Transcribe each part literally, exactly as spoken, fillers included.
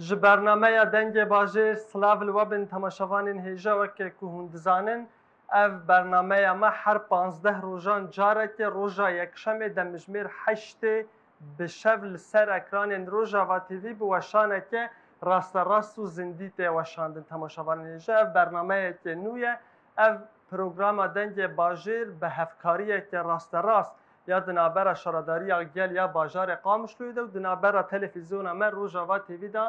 Ji bernameya Dengê Bajêr silav li we bin temaşevanên hêja. Weke ku hûn dizanin, ev bernameya me her panzdeh rojan carekê roja Yekşemê demjimêr heştê bi şev li ser ekranên Rojava T V bi weşaneke rasterast û zindî tê weşandin temaşevanên hêja. Ev bernameyeke nû ye. Ev programa Dengê Bajêr bi hevkariyeke rasterast ya di navbera Şaredariya Gel ya bajarê Qamişloyê de û di navbera televîzyona me Rojava T V de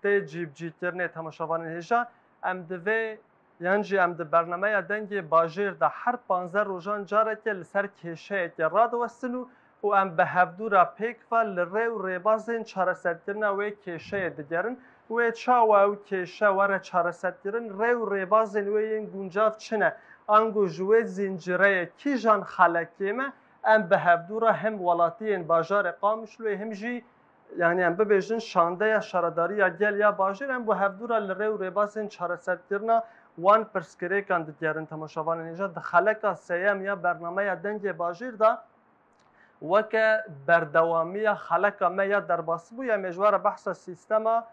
tê cîbicîkirinê temaşevanên hêja. Em di vê yan jî em di bernameya Dengê Bajêr de her panzdeh rojan careke li ser kêşeyekê radiwestin û, û em bi hevdû re pêk ve li rê û rêbazên çareserkirina wê kêşeyê digerin. Wê çawa ew kêşe were çareserkirin, rê û rêbazên wê yên guncav çi ne? Ango ji wê zîncireyê kîjan xelekê me em bi hevdû re hem welatiyên bajarê Qamişloyê hem jî, yanî em bibêjin şandeya Şaredariya Gel ya Bajêr em bi hevdû re li rê û rêbazên çareserkirina wan pirsgirêkan digerin temaşevanên hêja. Di xeleka sêyem ya bernameya Dengê Bajêr de weke berdewamiya xeleka me ya derbasîbûyî em ê ji we re behsa sîstema,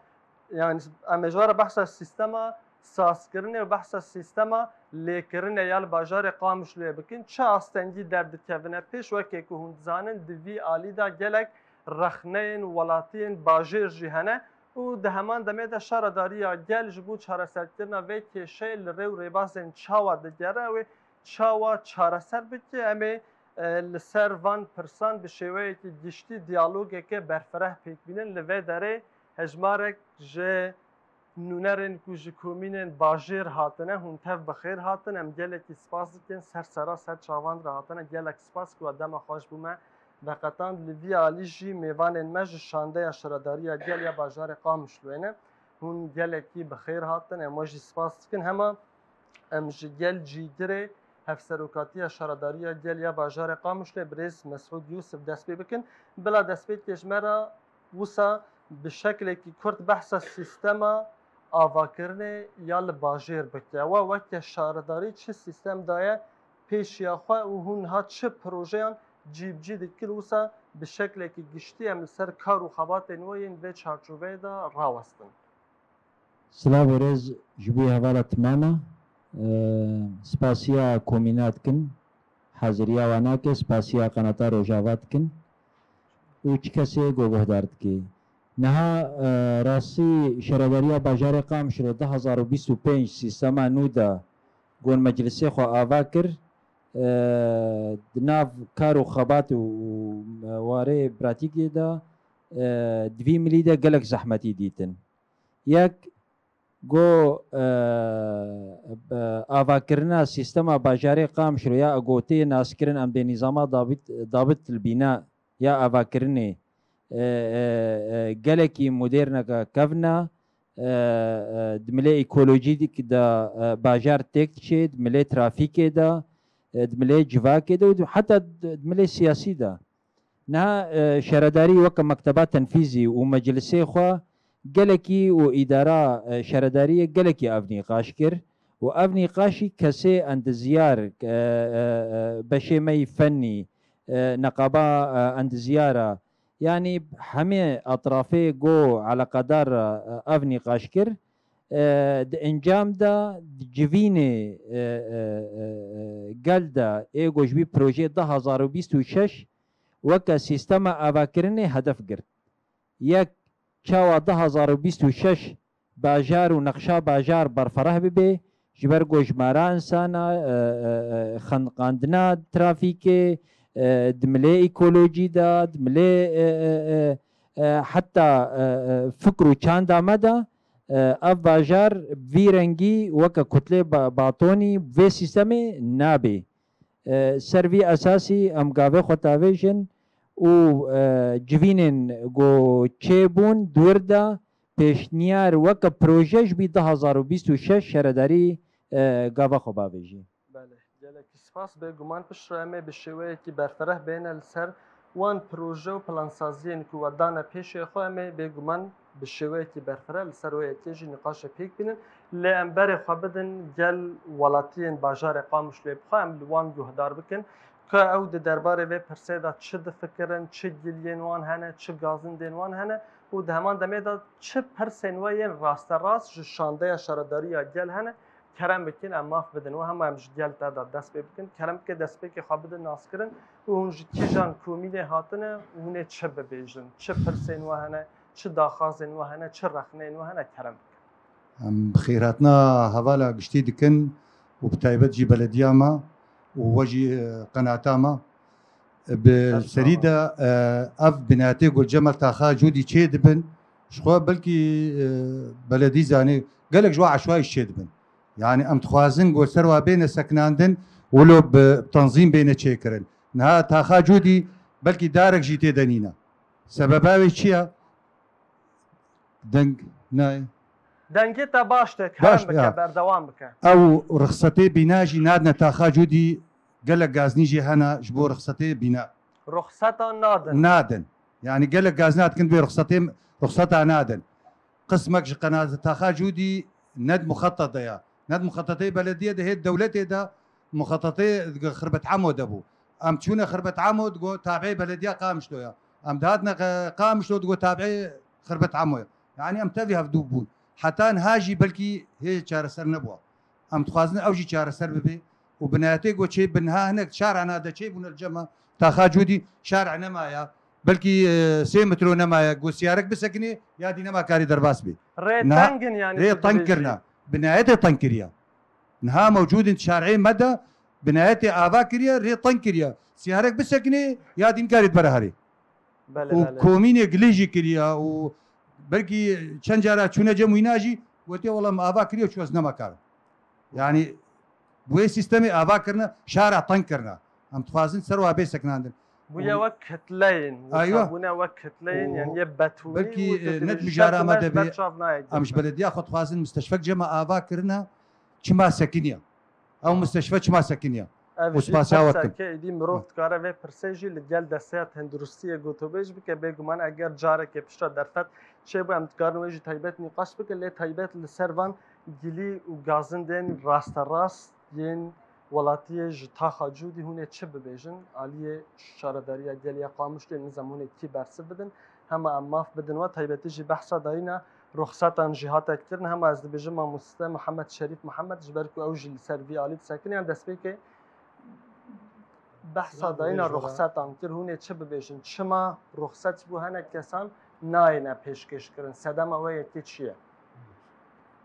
yanî em ê ji we re behsa sîstema sazkirinê û behsa sîstema lêkirinê ya li bajarê Qamişloyê bikin. Çi astengî derdikevine pêş, wekê ku hûn dizanin di vî alî de gelek rexneyên welatiyên bajêr jî hene û di heman demê de Şaredariya Gel ji bo çareserkirina vê kêşeyê li rê û rêbazên çawa digere wê çawa çareser bike, em ê, e, li ser van pirsan bi şêweyekî giştî diyalogeke berfireh pêk bînin. Li vê derê hejmarek ji nûnerên ku ji komînên bajêr hatine, hûn tev bi xêr hatin. Em gelekî spas dikin, ser sera ser çavan re hatine. Gelek spas ku we dema xwe ji bo me veqetand. Li vî alî jî mêvanên me ji şandeya Şaredariya Gel ya bajarê Qamişloyê ne. Hûn gelekî bi xêr hatin. Em we jî spas dikin. Hema em ji gel cîgirê Hevserokatiya Şaredariya Gel ya bajarê Qamişloyê birêz Mesûd Yûsif dest pê bikin. Bila destpêkê ji me re wisa bi şeklekî kurt behsa sîstema avakirinê ya li bajêr bike. We weke şaredarî çi sîstem daye pêşiya xwe û hûn niha çi projeyan cîbicî dikin, wisa bi şeklekî giştî em li ser kar û xebatên we yên vê çarçoveyê de rawestin. Silav û rêz ji bo hevala timana. Ee, spasiya komîna dikin, haziriya wan nake, spasiya qenata Rojava dikin û çi kesê ku guhdar dike. Niha, e, rastî şaredariya bajarê Qamişlo du hazar û bîst û pênc sîstema nû de gon meclisê xwe ava kir, e, di nav kar û xebat û, û warê pratîkê de, e, di vî milî de gelek zehmetî dîtin. Yek, go, e, e, avakirina sîstema bajarê Qamişlo ya gotê naskirin em dê nîzama dabit, dabit li bîna ya avakirinê, e, e, e, gelekî moderneke kevna, e, e, di milê ekolojîk de, e, bajar têk diçê, di milê trafîkê de, e, di milê civakê de û di, heta di, di milê siyasî de. Niha, e, şaredarî weke mekteba tenfîzî û meclisê xwe gelekî û îdara, e, şaredariyê gelekî ev nîqaş kir û ev nîqaşî kesê endizyar, e, e, e, beşê me yî fennî, e, neqaba, e, endizyara, yanî hemê etrafê go eleqedar, e, ev nîqaş kir. E, di encam de di civînê, e, e, e, e, gel de ê go ji vî projeyê du hazar û bîst û şeş weke sîstema avakirinê hedef girt. Yek, çawa du hazar û bîst û şeş bajar û nexşa bajar berfereh bibe, ji ber gojmara insana, e, e, e, xeniqandina trafîkê, e, di milê ekolojî de, di milê, e, e, e, e, heta, e, e, fikr û çanda me de, e, ev bajar vî rengî weke kutlê ba-, batonî vê sîstemê nabe. E, ser vî esasî em gavê xwe tavêjin û, e, civînên ku çêbûn di wir de pêşniyar weke proje ji bî du hazar û bîst û şeş şaredarî, e, gava xwe bavêjî. Belê, gelekî spas. Bêguman piştre em ê bi şêweyekî berfereh bêne li ser wan proje û plansaziyên ku we dane pêşê xwe, em ê bêguman bi şêweyekî berfireh li ser wê yekê jî nîqaşê pêk bînin. Lê em berê xwe bidin gel welatiyên bajarê Qamişloyê bixwe, em li wan guhdar bikin. Ka ew di derbarê vê pirsê de çi difikirin, çi giliyên wan hene, çi gazindên wan hene û di heman demê de çi pirsên we yên rasterast ji şandeya şaredariya gel hene, kerem bikin, em maf bidin we, hema em ji gel te de dest pê bikin. Kerem bike destpêkê xwe bidin naskirin û hûn ji kîjan komînê hatine û hûn ê çi bibêjin? Çi pirsên we hene, çi daxwazên we hene, çi rexneyên we hene, kerem bike. Em bi xêrhatina hevala giştî dikin û bi taybet jî belediya me û we jî, e, qenata me. Bi serî de, e, ev binayetê ku li Cemal Taxa Cûdî çê dibin, ji xwe belkî, e, beledî zanî, gelek ji we eşwayî çê dibin. Yani em dixwazin ku ser wa bêne sekinandin, wilo bi tanzîm bêne çêkirin. Niha Taxa Cûdî belkî darek jî tê de nîne. Sebeba wê çi ye? Deng nayê. Dengê te baş tê, kerem bike, berdewam bike. Ew rixsetê bîna jî nadine Taxa Cûdî, gelek gaznî jî hene ji bo rixsetê bîna. Ruxseta nadin. Nadin. Yani gelek gaznî dikin vê rixsetê, ruxseta nadin. Qismek ji qenata Taxa Cûdî ne di muxetet de ya. Ne di muxetetê belediyê de, hê dewletê de muxetetê Xirbet Emo de bû. Em çûne Xirbet Emo digo tabiê belediya Qamişlo ya. Em dihatine Qe-, Qamişlo digo tabiê Xirbet Emo ya. Yani em tevî hevdû bûn. Heta niha jî belkî hê çareser nebûwa. Em dixwazin ew jî çareser bibe. Û binayetê ku çê bi niha hinek şara na de çê bûne li Cema Taxa Cûdî şara nemaye. Belkî, e, sê metro nemaye. Ku siyarek bisekinê ya dî nema karî derbas bê. Rê teng in yani. Rê teng kirine. Binayetê teng kiriye. Niha mewcûd in şarê me de binayetê ava kiriye, rê teng kiriye. Siyarek bisekinê ya dî nikarî bere herê. Belê, û belê. Komînê gilê jî kiriye û belkî çend cara çûne cem wîna jî gotiye, "Wela me ava kiriye, çû ez nema karim." Yani wê sîstemê ava kirine, şara teng kirine. Em dixwazin ser wa bê sekinandin. Bûye wek kitleyên, wisa bûne wek kitleyên, yani yê betûnî. Belkî, e, ne di mijara me de bê, em ji belediya xwe dixwazin misteşfek cema ava kirine, çima sekiniye? Ew misteşfe çima sekiniye? Ev jî pirsa ke êdî mirov dikare vê pirsê jî li gel desteya tenduristiyê gotûbêj bike. Bêguman eger carekê piştre derfet çêbû, em dikarin wê jî taybet nîqaş bikin. Lê taybet li ser van gilî û gazindên rasterast yên welatiyê ji Taxa Cûdî hûn ê çi bibêjin? Aliyê şaredariya gel ya Qamişlo nizam hûn ê kî bersiv bidin? Hema em maf bidin we, taybetî jî behsa dayîna ruxsetan jî hate kirin. Hema ez dibêjim mamoste Mihemed Şerîf Mihemed, ji ber ku ew jî li ser vî alî disekine, yan destpêkê behsa dayîna ruxsetan kir. Hûn ê çi bibêjin? Çima ruxset ji bo hinek kesan nayêne pêşkêş kirin? Sedema we yekê çi ye?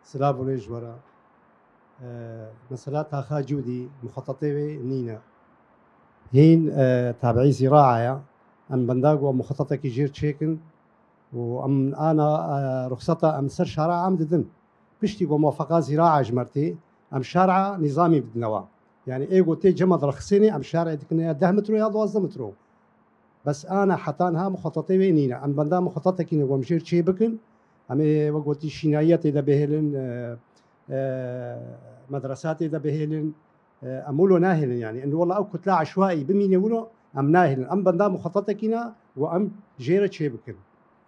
Silav û rêz ji we re. E, mesela Taxa Cûdî muxetetê wê nîne. Hîn, e, tabiî zîraa ye. Em benda ku muxetetekî jêr çêkin û em ana, e, ruxseta em ser şara em didin. Piştî ku muwafeqa zîraa ji me re tê, em şara nîzamî didine wan. Yani ê ku tê cema direxisênê, em şarê dikine ya deh metro ya duwazdeh metro. Bes ana heta niha muxetetê wê nîne. Em benda muxetetekî ne ku em jêr çê bikin. Em ê wek gotî şînayiya tê de bihêlin, e, e, medresa tê de bihêlin. E, em wilo nahêlin yani. Em wela ew kutla eşwaî bimîne wilo em nahêlin. Em benda muxetetekî ne ku em jê re çê bikin.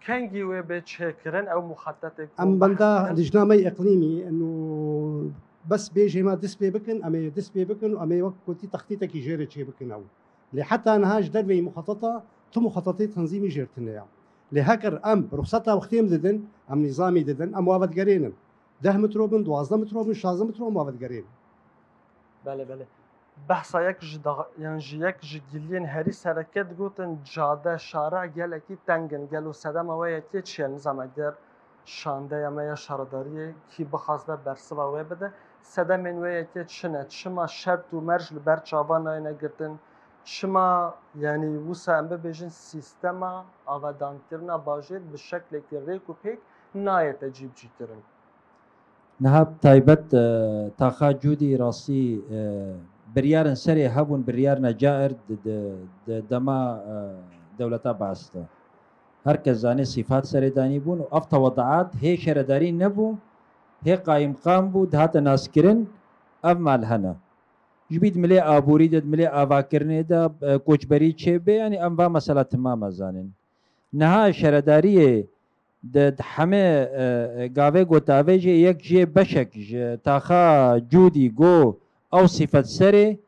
Kengî wê bê çêkirin ew muxetetê ku em benda lijna me yê iqlîmî, eno bes bêjê me dest pê bikin, em ê dest pê bikin û em ê wek gotî textîtekî jê re çê bikin ew. Lê heta niha ji derveyî muxeteta tu muxetetê tenzîmî jêr tune ya. Lê heger em ruxseta wextê em didin, em nîzamî didin, em wa vedigerênin. Deh metro bin, duwazdeh metro bin, şazdeh metro em wa vedigerênin. Belê, belê. Behsa yek ji da-, yan ji yek ji giliyên herî sereke digotin, cade, şare gelekî teng in. Gelo sedema we yekê çi ye? Nizam eger şandeya me ya şaredariyê kî bixwaz be bersiva wê bide. Sedemên wê yekê çi ne? Çima şert û merc li ber çavan nayêne girtin? Çima, yanî wisa em bibêjin sîstema avadankirina bajêr bi şeklekî rêk û pêk nayête cîbicîkirin? Niha bi taybet, e, Taxa Cûdî rastî, e, biryarên serê hebûn, biryar ne cair di, di, di dema, e, dewleta Baas de. Her kes zanê sîfat serê danî bûn û ev tewedaat hê şaredarî nebû, hê qayimqam bû, dihate naskirin, ev mal hene. Ji bî di milê aborî de, di milê avakirinê de, e, koçberî çêbê, yanî em va mesela timam e zanîn. Niha şaredariyê di, di hemê, e, e, gavê gotavê jê yek jê beşek ji Taxa Cûdî got ew sîfet serê,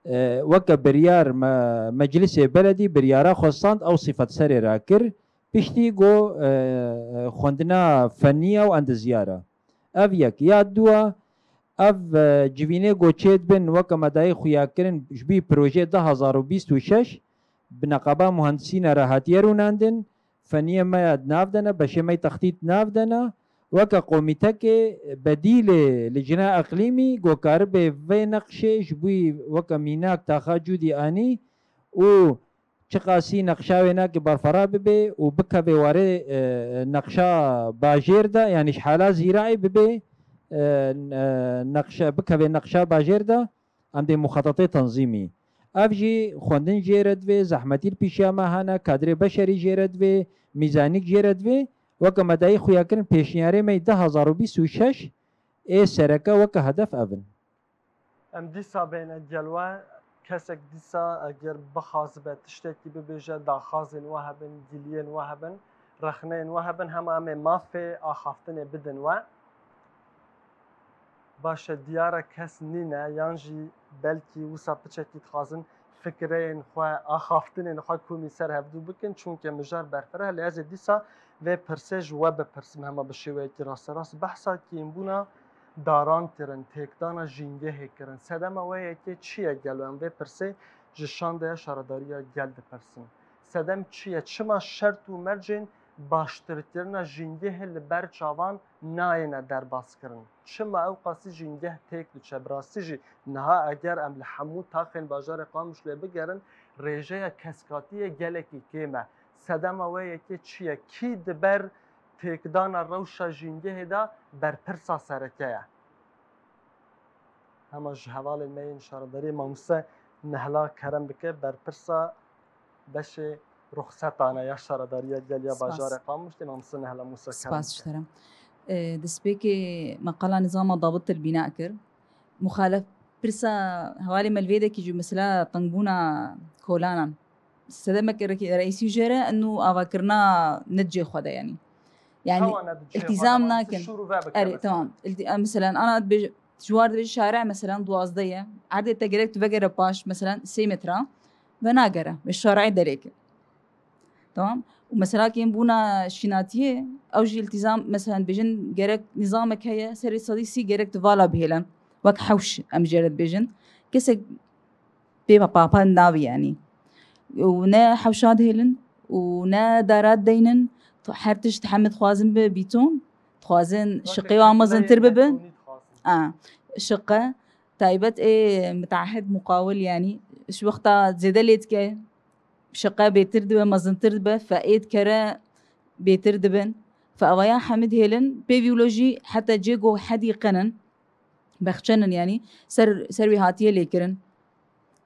E, weke biryar me-, meclisê beledî biryara xwe stand ew sifet serê re kir. Piştî got, e, e, xwendina fenî ya û endizyar e. Ev yek. Ya dua, ev, e, civînê got çêdibin weke me dayî xuya kirin ji bî projê du hazar û bîst û şeş bi neqaba muhendisîna re hatiye rûnandin. Feniyê me ya di nav de ne, beşê me yê textît di nav de ne. Weke komîtekê bedîlê licna eqlîmî got karibe vê neqşê ji bûyî weke mînak taxa cûdî anî û çiqasî neqşa wê nake berfera bibe û bikeve warê, e, neqşa bajêr de, yanî ji hala zîraî bibe, e, n-, e, neqşa, bikeve neqşa bajêr de, em dê muxetetê tenzîmî. Ev jî xwendin jê re divê, zehmetî li pîşiya me hene, kadrê beşerî jê re divê, mîzanîk jê re divê. Weke me dayî xuya kirin, pêşniyarê me yê du hazar û bîst û şeş ê sereke weke hedef ev in. Em dîsa bêne gel we, kesek dîsa eger bixwazibe tiştekî bibêje, daxwazên we hebin, giliyên we hebin, rexneyên we hebin, hema em ê mafê axaftinê bidin we. Baş e, diyar e kes nîne, yan jî belkî wisa piçekî dixwazin fikireyên xwe, axaftinên xwe komî ser hevdû bikin, çunke mijar berfireh e. Lê ez ê dîsa vê pirsê ji we bipirsim, hema bi şêweyekî rasterast. Behsa kêmbûna daran kirin, têkdana jîngehê kirin. Sedema wê yekê çi ye gelo? Em vê pirsê ji şandeya şaredariya gel dipirsin. Sedem çi ye? Çima şert û mercên baştirkirina jîngehê li ber çavan nayêne derbazkirin? Çima ew qasî jîngeh têk diçe? Bi rastî jî niha eger em li hemû taxên bajarê Qamişloyê bigerin, rêjeya keskatiyê gelekî kêm e. Sedema wê yekê çi ye? Kî di ber têkdana rewşa jîngehê de berpirsa sereke ye? Hema ji hevalên me yên şaredariyê mamoste Nehla kerem bike, berpirsa beşê ruxsetan e ya şaredariya gel ya Spas. Bajarê Qamişlê, mamoste Nehla Musa kerem Spas bike. Ji te re. E, destpêkê me qala nizama dabit te bîna kir. Muxalef-, pirsa hevalê me li vê dekî jî mesela tengbûna kolanan. Sedemek re-, reîsî jê re eno avakirina ne di cê xwe de, yanî. Yanî, çawa ne di cê xwe de, iltîzam nakin. Şûr û ve bike. Erê, mesela. Tamam. Iltî-, em, mesela, ana dibêje, ji war dibêje şare, mesela, duwazdeh ye. Erdê te gerek tu vegere paş, mesela, sê metra ve nagere. Ve şarê derêke. Tamam. Û mesela kêm bûna şînatiyê, ew jî iltîzam, mesela, dibêjin gerek nizamek heye, serê sedî sî gerek tu vala bihêlin. Wek hewş em jê re dibêjin. Kesek pê ve papa nabî, yanî. Û ne hewşa dihêlin û ne dara dideynin. Her tişt heme dixwazin bi bîton, dixwazin şiqê wa mezintir bibe. A, şiqe, taybet ê miteahid muqawil, yanî, ji wexta zêde lê dike, şiqe bêtir dibe, mezintir dibe, fe ê dikere bêtir dibin. Fe evaya hemî dihêlin, pê vî wilo jî heta cê ku hedîqenin, bexçenin, yanî, ser, ser wî hatiye lêkirin.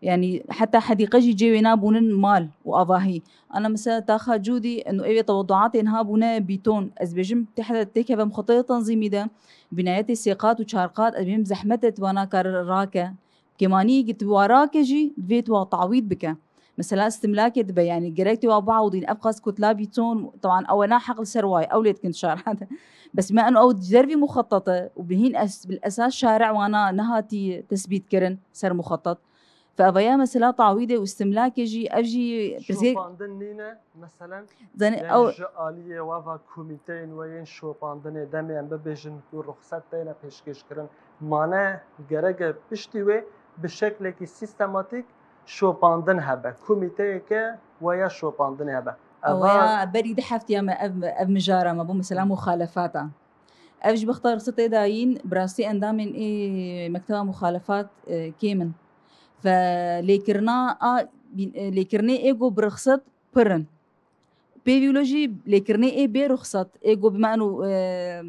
Yanî, heta hedîqe jî cê wê nabûnin mal û avahî. Ana mesela taxa cûdî, eno ê wê teweduatê niha bûne bîton. Ez bêjim, tê hede têkeve muxetetê tenzîmî de, vînayetê sê qat û çar qat, ez bêjim zehmet e tu wana kar rake. Kêmanî ki tu wa rake jî, divê tu wa tawîd bike. Mesela istimlakê dibe, yanî gerek tu wa biawdîn, ev qas kutla bîton, teban ew e naheq li ser wa ye, ew lê dikin şara de. Bes me eno ew ji dervî muxetet e û bi hîn es-, bil esas şare wana nehatî tesbît kirin ser muxetet. Fe ev ya mesela tawîdê û istimlakê jî, ev jî pirsgirêk Şopandin nîne, meselen, zanî, yanî ew ji aliyê we ve komîteyên we yên şopandinê demê em bibêjin ku ruxset têne pêşkêş kirin, mane gerek e piştî wê bi şeklekî sîstematîk şopandin hebe, komîteyeke we ya şopandinê hebe. Ew Eva ya berî di heftiya me ev, ev mijara me bû, mesela muxalefata. Ev ji bexta rixsetê dayîn, bi rastî endamên ê mekteba muxalefat, e, kêm in. Ve lêkirina a, bîn-, e, lêkirinê ê ku bi rixset pir in. Pê vî wilo jî lêkirinê ê bê rixset, ê ku bi mano, e,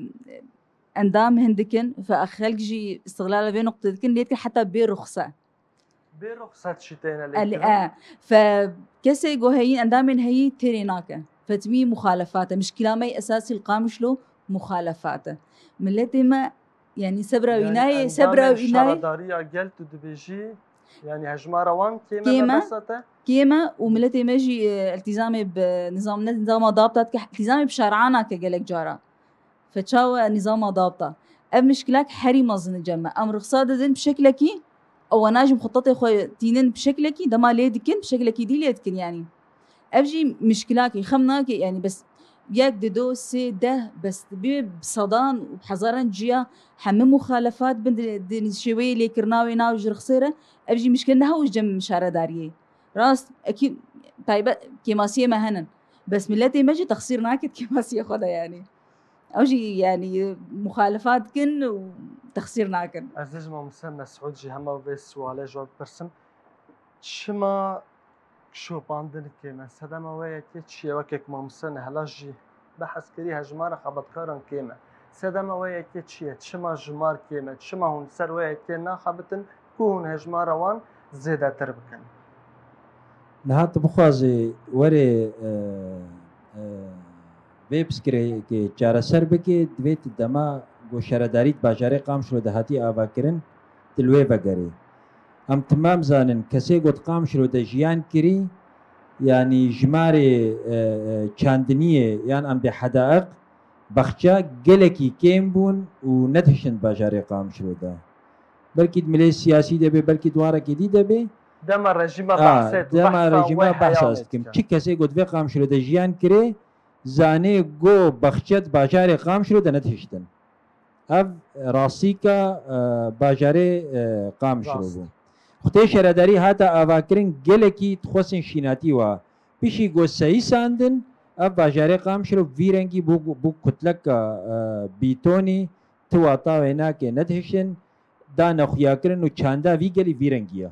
endam hindik in, fe xelk jî îstiqlala vê nuqtê dikin, lê dikin heta bê rixse. Bê ruxset jî têne El-, lêkirin. E, fe kesê ku heyî, endamên heyî têrê nake. Fe timî muxalefat e. Mişkîla me yê esasî li Qamişlo muxalefat e. Miletê me, yanî sebra wî nayê, sebra wî nayê. Şaredariya gel tu dibêjî, yanî hejmara wan kêm e, kêm e, mebesta te? Kêm e û miletê me jî, e, iltîzamê bi nizam, ne nizama dabta dike, iltîzamê bi şer'a nake gelek cara. Fe çawa nîzama dabta? Ev mişkilek herî mezin e cem me. Em rixsa didin bi şeklekî ewana ji muxetetê xwe tînin bi şeklekî, dema lê dikin, bi şeklekî dî lê dikin, yanî. Ev jî mişkilakî, xem nake, yanî bes yek, dido, sê, deh, bes bê bi sedan û bi hezaran ciya hemû muxalefat bin di, di şêweyê lêkirina wê nav ji rixsê re, ev jî mişkil ne hew ji cem şaredariyê. Rast, ekî taybet kêmasiyê me henin. Bes miletê me jî texsîr nake di kêmasiyê xwe de, yanî. Ew jî, yanî, muxalefat dikin û texsîr nakin. Ez dibêjim, Mamoste Mesûd jî hema vê sualê ji we bipirsim. Çima şopandin kêm e? Sedema wê yekê çi ye? Weke ku mamoste Nehla jî behs kirî, hejmara xebatkaran kêm e. Sedema wê yekê çi ye? Çima jimar kêm e? Çima hûn ser wê yekê naxebitin ku hûn hejmara wan zêdetir bikin? Niha tu bixwazî werê, e, e, vê pirsgirêkê çareser bikî, divê tu dema ku şaredarî di bajarê Qamişlo de hatî avakirin, tu li wê vegerî. Em timam zanin, kesê ku di Qamişlo de jiyan kirî, yanî jimarê, e, e, çandiniyê yan em bê hedaiq, baxça gelekî kêm bûn û nedihiştin bajarê Qamişlo de. Belkî di milê siyasî de bê, belkî di warekê dî de bê. Dema rejîma A, behsê tu dema behsa rejîma wê behsa heyanê dikim. Dikim. Çi kesê ku di vê Qamişlo de jiyan kirê, zanê ku baxçe di bajarê Qamişlo de nedihiştin. Ev rastîka, e, bajarê, e, Qamişlo Rast. Bû. Xutê şaredarî hate avakirin gelekî dixwestin şînatî wa. Pişî ku seyîsandin, ev bajarê Qamişlo vî rengî bû, bû kutleka, e, bîtonî, tu wata wê nake nedihiştin, dane xuyakirin û çanda vî gelî vî rengî ye.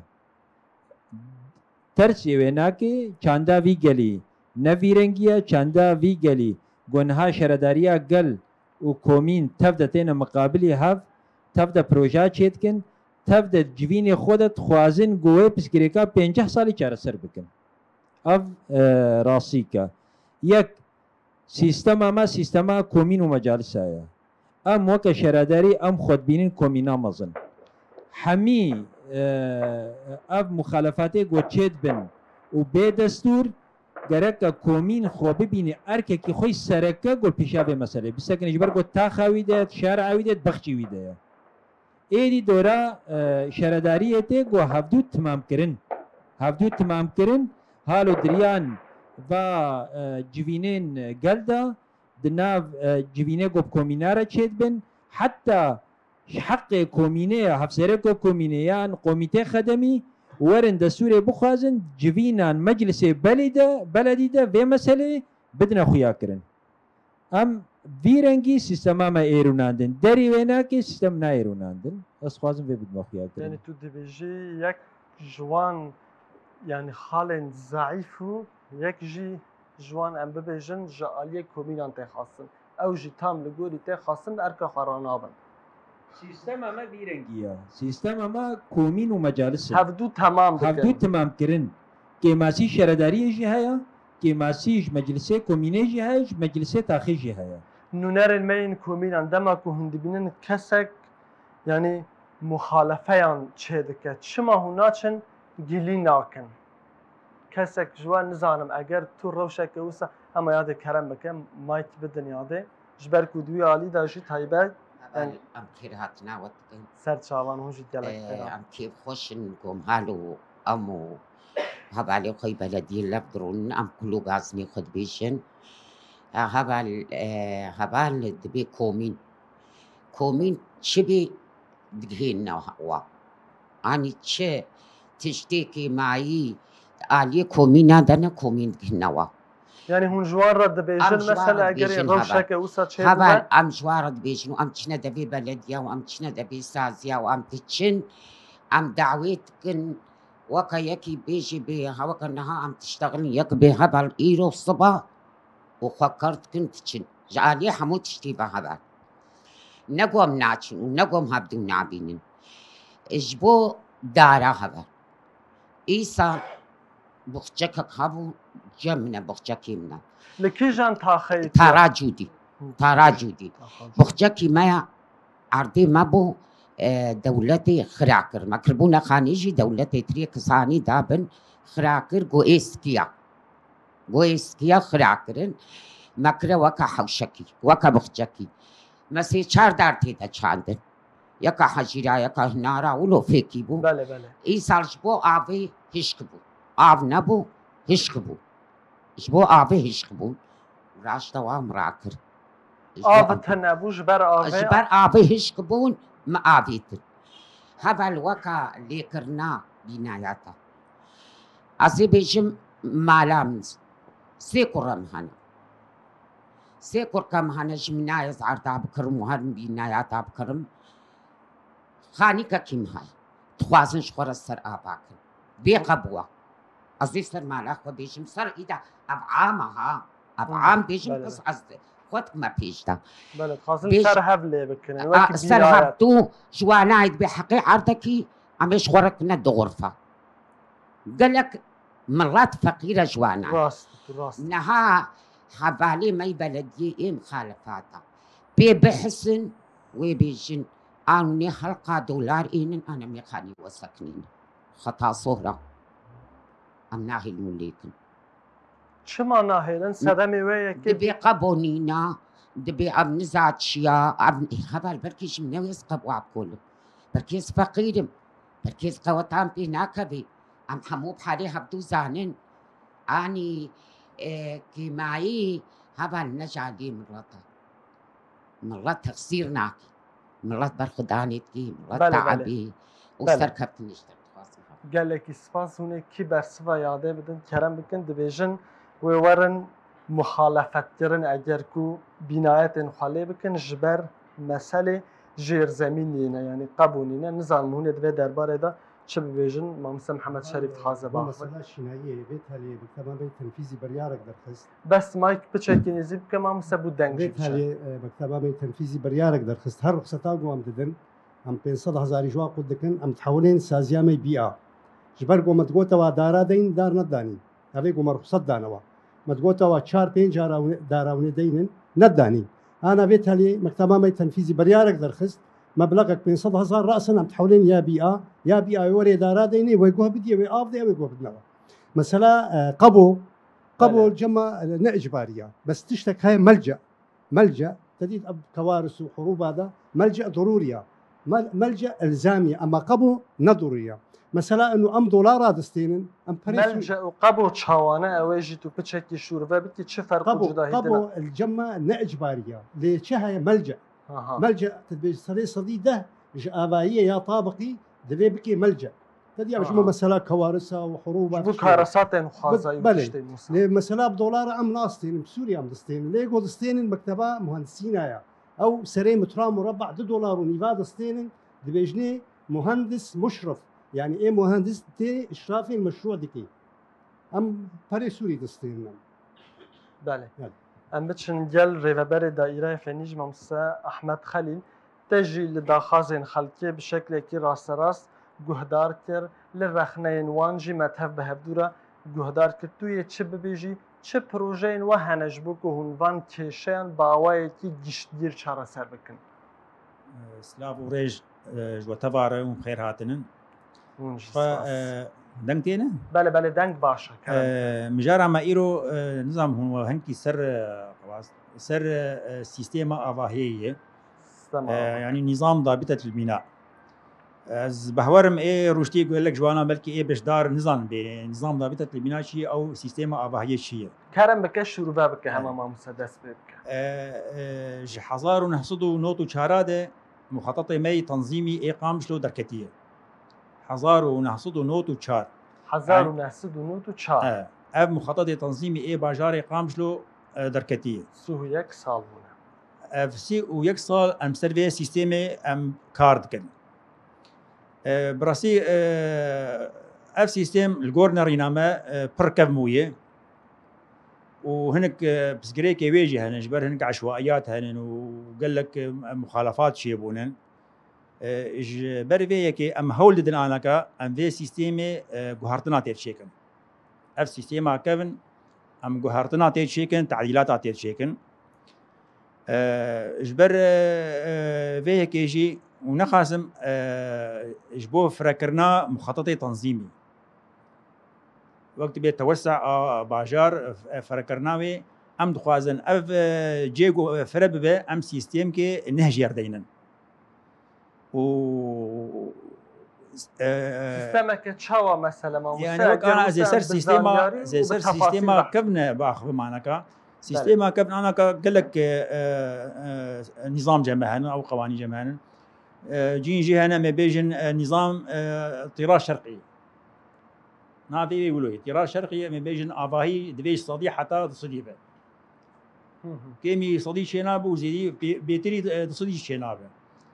Tersê wê nake, çanda vî gelî ne vî rengî ye, çanda vî gelî ku niha şaredariya gel û komîn tev de têne miqabilî hev, tev de proja çêdikin, tev de civînê xwe de dixwazin ku wê pirsgirêka pênceh salî çareser bikin. Ev, e, rastîk e. Yek, sîstema me sîstema komîn û mecalisa ye. Em weke şaredarî em xwe dibînin komîna mezin. Hemî, e, ev muxalefatê ku çêdibin û bê destûr, gereke komîn xwe bibîne erkekî xwe yî sereke ku pêşiya vê meselê bisekine, ji ber ku taxa wî de ye, şer'a wî de ye, bexçî wî de ye. Êdî dora, e, şaredariyê tê ku hevdû timamkirin. Hevdû timamkirin, hal û diriyan va, e, civînên gel de, di nav, e, civînê ku bi komîna re çêdibin, heta ji heqê komînê ya, hevsereka komînê yan komîtê xedemî werin destûrê bixwazin, civînan meclisê belî de, beledî de vê meseleyê bidine xuyakirin. Em vî rengî sîstema me êrûnandin. Derî wê nake, sîstem nayêrûnandin. Ez dixwazim vê bidime xuyakirin. Yanî tu dibêjî yek ji wan, yanî xalên zeîf û yek jî ji wan em bibêjin ji aliyê komînan tê xwestin. Ew jî tam li gorî tê xwestin erka xwe ranabin. Sîstema me vî rengî ye. Sîstema me komîn û mecalis e. Hevdû temam dikin. Hevdû temam kirin. Kêmasî şaredariyê jî heye, kêmasî ji meclisê komînê jî heye, ji meclisê taxê jî heye. Nûnerên me yên komînan dema ku hûn dibînin kesek, yanî muxalefeyan çêdike, çima hûn naçin gilî nakin? Kesek ji we nizanim, eger tu rewşeke wisa, hema yadê kerem bike, mayk bidin yadê. Ji ber ku di wî alî de jî taybet, heval, em xêr hatina we dikin. Ser çavan hûn jî gelek, e, xêr hat. Em kêfxweş in, ku em hal û em û hevalê xwe yî belediyê lev dirûnin, em kul û gazinê xwe dibêjin. E, heval, e, heval dibê komîn. Komîn çi bê digihêne wa? Anî çi tiştêkê mayî aliyê komîna de ne komîn digihîne wa? Yanî hûn ji wan re dibêjin, em ji wan mesela re egerê dibêjin, heval, rewşeke wisa çêbibe? Heval, em ji wan re dibêjin û em çine devê belediya û em çine devê saziya û em diçin, em dawê dikin, weke yekî bêjî bê, ha weke niha em diştexilin yek bê, heval îro siba û xwe kar dikin diçin. Ji aliyê hemû tiştî ve heval. Ne ku em naçin û ne ku em hevdû nabînin. Ji bo dara heval. Îsa buxçekek hebû, cem min e, buxçekê min e. Li kîjan taxeyê? Tara Cûdî. Hı. Tara Cûdî. Aha. Buxçekî me ya erdê me bû, e, dewletê xira kir. Me kirbûne xanî jî dewletê tiriyê kisanî dabin, xira kir, got ê sikiya. Got ê sikiya xira kirin. Me kire weke hewşekî, weke buxçekî. Me sê çar dar tê de çandin. Yeka hecîra, yeka hinara, wilo fêkî bû. Belê, belê. Îsal ji bo avê hişk bû. Av nebû, hişk bû. Ji bo avê hişk bûn. Raşta wan rakir. Ji bo Av av- te nebû ji ber avê. Ji ber avê hişk bûn, me avêtin. Heval weka lêkirina bînayata. Ez ê bêjim mala min sê kurem hene. Sê kurke min hene, ji min nayê ez erda bikirim û herim bînayata bikirim. Xanîkekî min heye. Dixwazin ji xwe re ser ava kin. Bê qebû e. Ez ê ser mala xwe bêjim, ser îda ev am e ha. Ev Hı, am bêjim, belê, kes belê. ez xwe dime pêş de. Belê, dixwazin Bêj- ser hev lê bikin. A, Wekî ser bînayet. Hevdû ji wanayê dibê heqê erdekî, em ê ji xwe re kine du xurfa. Gelek milet feqîr e ji wanayê. Rast, tu rast. Niha hevalê me yê belediyê ê mixalefata pê bihisin, wê bêjin, an nê helqa dolar ênin, an em ê xanî we sekinînin. Xeta sohra. Em nahêlin lêkin. Çima nahêlin? Sedemê wê yekê. Dibê qebonîna, dibê ev niza çiya, ev heval belkî ji min newês qebwa kolim. Belkî ez feqîrim. Belkî ez qewetan pê nakevê. Em hemû bi halê hevdû zanin. Anî, e, kêmayî heval neca lê mileta. Milet texsîr nake. Milet berxwedanê dike, milet Belê, belê. teebê û Belê. serkeftinê ji te dixwazin. Gelekî spas, hûn ê kî bersiva yadê bidin, kerem bikin, dibêjin wê werin muxalefet kirin, eger ku bînayetên xwe lê bikin, ji ber meselê jêrzemînî ne, yanî qebûnî ne, nizanim hûn ê di vê derbarê de çi bibêjin, mamoste Mihemed Şerîf dixwaze Bu biaxive. Mesela şinayiyê, vê telê mekteba me tenfîzî biryarek derxist. Bes mayk piçekî nêzîk bike, mamoste, bû deng jî Vê biçe. telê e, mekteba me tenfîzî biryarek derxist. Her ruxseta ku em didin, em pênc sed hezarî ji wan qut dikin, em dihewilên saziya me bîa. Ji ber ku me digote wa dara deyn, dar nedanî. Evê ku me ruxset danewa. Me digote wa çar pênc cara hûn-, dara hûnê deynin, nedanî. Ana vê telê mekteba me tenfîzî biryarek derxist, mebleğek pênc sed hezar rasin em dihewilên ya bîa, ya bîa wê werê dara deynê, wê guh bidiyê, wê av de, wê guh bidine we. Mesela, e, qebo, qebo Belê. cema, e, ne icbariya. Bes tiştek heye melce. Melce, te dît ev kewaris û hurûba de, melce dorûriya. Mel-, melce elzamiya, ama qebo ne dorûriya. Mesela, inu em dolara distênin, em perê Melce û qebo çawane, ew ê jî tu piçekî şûrve bikî, çi ferq û Qebo, cudahî dine? Qebo el cema ne icbariya. Lê çi heye melce? Aha. Melce, te dibê serê sedî deh ji avayiyê ya tabiqî divê bikê melce. Te diya ji Aha. bo mesela kewarisa û hurûba Ji bo tiştê. karesatên xwazayî û Belê. tiştê Musa. Lê mesela bi dolara em nastênin, bi Sûriye em distênin. Lê go distênin mekteba muhendisîna ya. Ew serê metra mureba du dolar û nîva distênin, dibêjinê muhendis muşrif. Yani ê muhendis tê işrafê meşru dikê. Em perê Sûrî distênin em. Belê. Belê. Em biçin gel rêveberê daîreyê fênî jî, mamoste Ehmed Xelîl, te jî li daxwazên xelkê bi şeklekî rasterast guhdar kir, li rexneyên wan jî me tev bi hevdû re guhdar kir. Tu yê çi bibêjî, çi projeyên we hene ji bo ku hûn van kêşeyan bi awayekî giştgîr çareser bikin? Silav û rêj e, ji we tevare û xêr hatinin. Hûn jî Xwe, spas. e, deng têne? Belê, belê, deng baş e, kerem. E, mijara me îro, e, nizam hûn we hinkî ser, e, qewaz-, ser, e, e, sîstema avahiyê ye. Sistema E, ava. Yani nizam dabitet li bîna. Ez behwerim ê rûştî gelek ji wana belkî ê beşdar nizanin bê nizam dabitet li bîna çi ye, ew sîstema avahiyê çi ye. Kerem bike, şûrve bike, Evet. hema mamoste dest pê bike. E, e, ji hezar û neh sed û nod û çar de muxatatê me yê tanzîmî ê Qamişlo derketiye. Hezar û neh sed û nod û çar. Hezar û neh sed û nod û çar. E, ev muxatatê tanzîmî ê bajarê Qamişlo, e, derketiye. Sih û yek sal bûne. Ev sî û yek sal em ser vê sîstemê em kar dikin. E, bi rastî, e, ev sîstem li gor nerîna me, e, pir kevn bûye. Û hinek, e, pirsgirêkê wê jî hene, ji ber hinek eşwaiyat hene û gelek, e, muxalefat çêbûne. E, ji ber vê yekê em hewl didin anaka em vê sîstemê, e, guhertina têr çêkin. Ev sîstema kevn em guhertina têr çêkin, tedîlata têr çêkin. E, ji ber, e, e, vê yekê jî û nexasim, e, ji bo firekirina muxatatê tanzîmî. Wek dibê tewesea bajar, e, firekirina wê, em dixwazin ev, e, cê ku, e, fire bibe, em sîstemkê neh jêr deynin. û, e, Sîstemeke çawa mesele mamoste? Yani wek ana ez ê ser sîstema, ez ê ser sîstema kevne baxivim anaka. Sîstema kevne anaka gelek, e, e, e, nîzam cem henin, ew qewanî cem henin. E, cîn jî hene, em ê bêjin, e, nîzam, e, tîra şerqî. Navê wê wilo ye. Tîra şerqî, em ê bêjin avahî divê ji sedî heta du sedî be. Kêmî sedî çênabe û zêdî bê-, bêtirî, e, du sedî çênabe.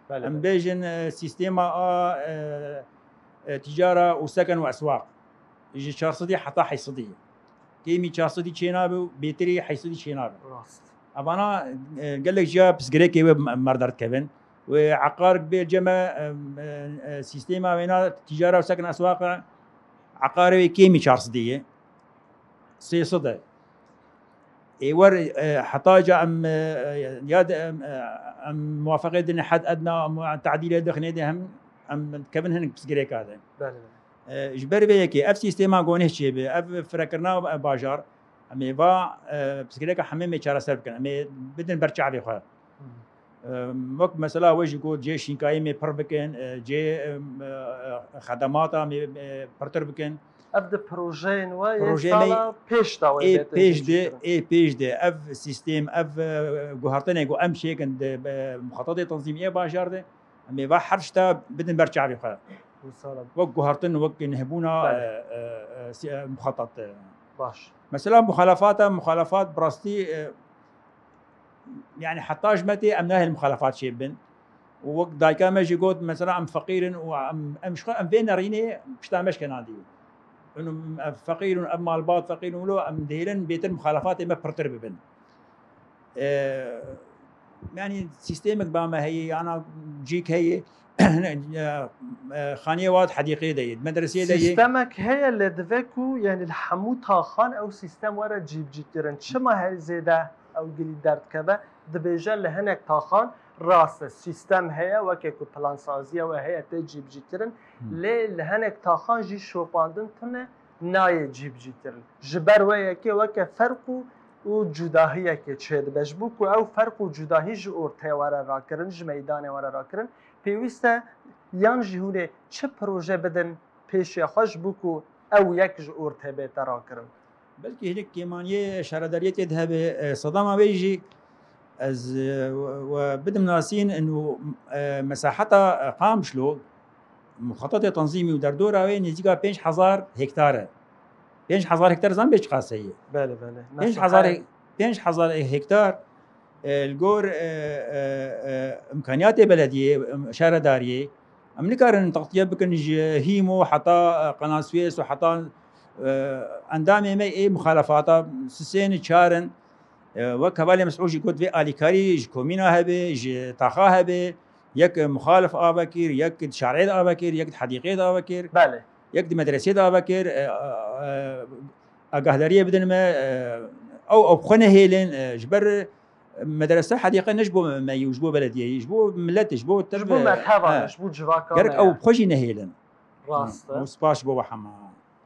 Em bêjin, e, sîstema a, e, e, tîcara û seken û eswaq ji çar sedî heta heyt sedî. Kêmî çar sedî çênabe û bêtirî heyt sedî çênabe. Rast. Evana, e, gelek jiya pisgirêkê wê me-, me derdikevin. Wê eqar bê ceme, e, e, e, sîstema wêna tîcara û seken eswaq e, eqarê wê kêmî çar sedî ye. Sê sed e. Ê wer, e, heta ca em, e, ya de, em, e, em muwafeqê din hed edna, em tadîlê dixinê de hem em kevin hinek pisgirêka de. Belê, belê. E, ji ber vê yekê ev sîstema goneh çêbe, ev firekirina bajar, em ê va, e, pisgirêka hemê mê çareser bikin. Em ê bidin ber çavê xwe. E, wek mesela we jî got, cê şînkayê mê pir bikin, e, cê, e, e, xedemata mê, e, pirtir bikin. Ev di projeyên we yê Projeyê me sala pêş de wê ê bête pêş de, cîbicîkirin. Ê pêş de ev sîstêm, ev, e, guhertinê ku em çêkin di, e, muxatatê tanzîmî yê bajar de, em ê va her tişta bidin ber çavê xwe. Wisa re. Wek guhertin, wek nehbûna, Belê. e, e, e, si-, e, muxatat, e. Baş. Mesela muxalefata, muxalefat bi rastî, e, yani heta ji me tê em nahêlin muxalefat çêbibin. Û wek dayika me jî got, mesela em feqîr in û em, em ji xwe em vê nerînê pişta me ji kenandî. Em, em feqîr in, em malbat feqîr in, wilo em dihêlin bêtir muxalefatê me pirtir bibin. E, yani sîstemek ba me heye, yana cîk heye, e, e, xaniyê wat hedîqê de ye, medresê de ye. Sîstemek heye lê divê ku yani li hemû taxan ew sîstem were cîbicîkirin. Çima her zêde ew gilî derdikeve? Dibêje li hinek taxan rast e, sîstem heye, weke ku plansaziya we heye tê cîbicîkirin. Lê li hinek taxan jî şopandin tune nayê cîbicîkirin. Ji ber wê yekê weke ferq û û cudahiyekê çêdibe. Ji bo ku ew ferq û cudahî ji ortê were rakirin, ji meydanê were rakirin, pêwîst e yan jî hûn ê çi proje bidin pêşiya xwe ji bo ku ew yek ji ortê bête rakirin? Belkî hinek kêmaniyê şaredariyê tê de hebe, e, sedema wê jî ez, e, we, we bidim nasîn, inu, e, mesaheta, e, Qamişlo, muxatatê tanzîmî û derdora wê nêzîka pênc hezar hektar e. Pênc hezar hektar zan bê çiqas heye? Belê, belê. Pênc hezar, pênc hezar hektar, e, li gor, e, e, e, imkaniyatê belediyê, em, şaredariyê, em nikarin textiye bikin ji Hîmo heta, e, Qenaswês û heta, e, endamê me ê muxalefata sisên çar in. E, wek hevalê Mesûd jî got, vê alîkarî ji komîna hebe, ji taxa hebe, yek muxalif ave kir, yek di şarê de ave kir, yek di hedîqê de ave kir. Belê. Yek di medresê de ave kir, e, e, e, agahdariyê bidin me, e, ew, ew xwe nehêlin, e, ji ber medrese hedîqe ne ji bo me yî û ji bo belediyeyî, ji bo miletê, ji bo tev-, Ji bo merheba e, me, ji bo civaka me gerek ew ye. Bi xwe jî nehêlin. Rast e. Û spas ji bo we hema.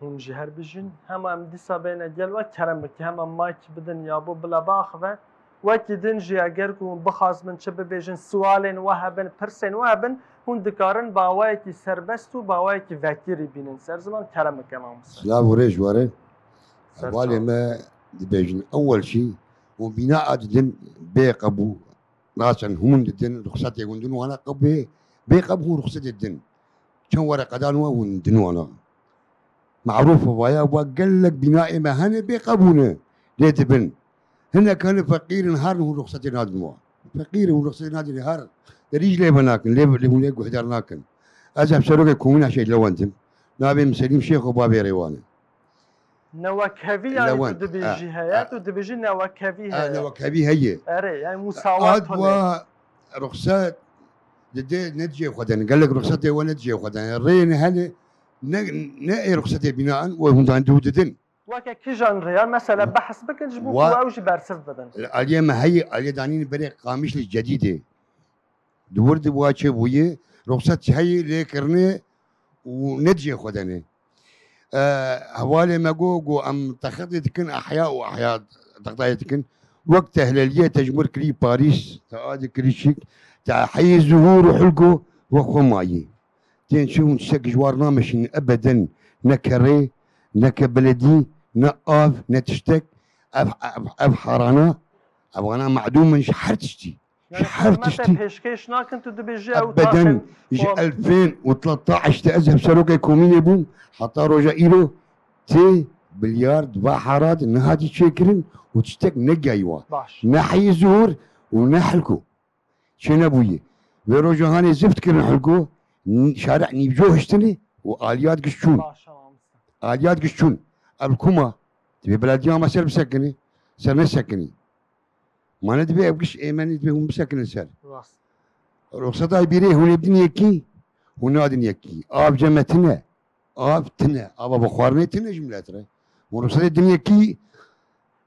Hûn jî her bijîn. Hema em dîsa bêne gel we, kerem bike, hema mayk bidin ya bo bila biaxive. Wekî din jî eger ku hûn bixwazin çi bibêjin, siwalên we hebin, pirsên we hebin, hûn dikarin bi awayekî serbest û bi awayekî vekirî bînin ser ziman. Kerem bike mamoste. Silav û rêz ji we re. Ser çav. Hevalê me dibêjin, ewel jî hûn bîna a didin bê qebû, naçin hûn didin, ruxsetê hûn din wana qebû, bê qebû hûn ruxsetê didin. Çend wereqedan we hûn din wana. Merûf vaya, wa gelek bînayê me hene bê qebû ne, lê dibin. Hinek hene feqîr in, her hûn ruxsetê nadin wa. Feqîr in, hûn ruxsetê nadin, her derî jî lê venakin, lê, lê hûn lê guhdar nakin. Ez hevserokê komîna Şehîd Lewend im. Navê min Selîm Şêx û bavê Rêwan e. Newekhevî yani Lewend, tu dibêjî e, heye, e. Tu dibêjî newekhevî E, heye. Newekhevî heye. Erê, yani musawat Ad tune. Wa ruxset dide ne dicê xwe den. Gelek ruxsetê we ne dicê xwe den. Rêyên hene ne, ne ê ruxsetê bîna in, we hundan dû didin. Weke kijan rêyan, mesela, behs bikin ji bo Wa- ku ew jî bersiv bibin. Li aliyê me heyî, aliyê danîn berê Qamişlî Cedîdê. Di wir de wa çêbûyî, ruxset heyî lê kirine û ne dicê xwe denê. E, hevalê me got, got, em texetê dikin, ehya û ehya textayê dikin. Wek te Hileliyê te ji mir kirî Parîs, te a dikirî çîk, te heyî zuhûr û hilko, we xwe mayî. Tên çi hûn tiştek ji war nameşînin ebeden, ne kerê, ne ke beledî, ne av, ne tiştek. Ev, ev, ev harana, ev ana ma'dûm in ji her tiştî. Ji Yani her hikûmete tiştî. Pêşkêş nakin, tu dibêjî ew Ebeden taxin ji wan. Elfên û tlettaş de ez hevserokê komînê bûm, heta roja îro tê bilyar di va hara de nehatî çêkirin û tiştek negihayî wa. Baş. Ne heyî Zuhur û ne Hilko. Çênebûye. Vê roja hanê zift kirin Hilko, n-, şarî nîvco hiştine û aliyat giş çûn. Baş, tamam. Aliyat giş çûn. Ev kuma? Divê belediya me ser bisekinî. Ser nesekinî. Ma ne divê ev giş êmenî divê hûn bisekinin ser. Rast. Ruxseta bîrê hûn ê bidin yekî, hûn nadin yekî. Av ceme tine. Av tine. Ava bi xwarinê tine ji milet re. Hûn ruxsetê din yekî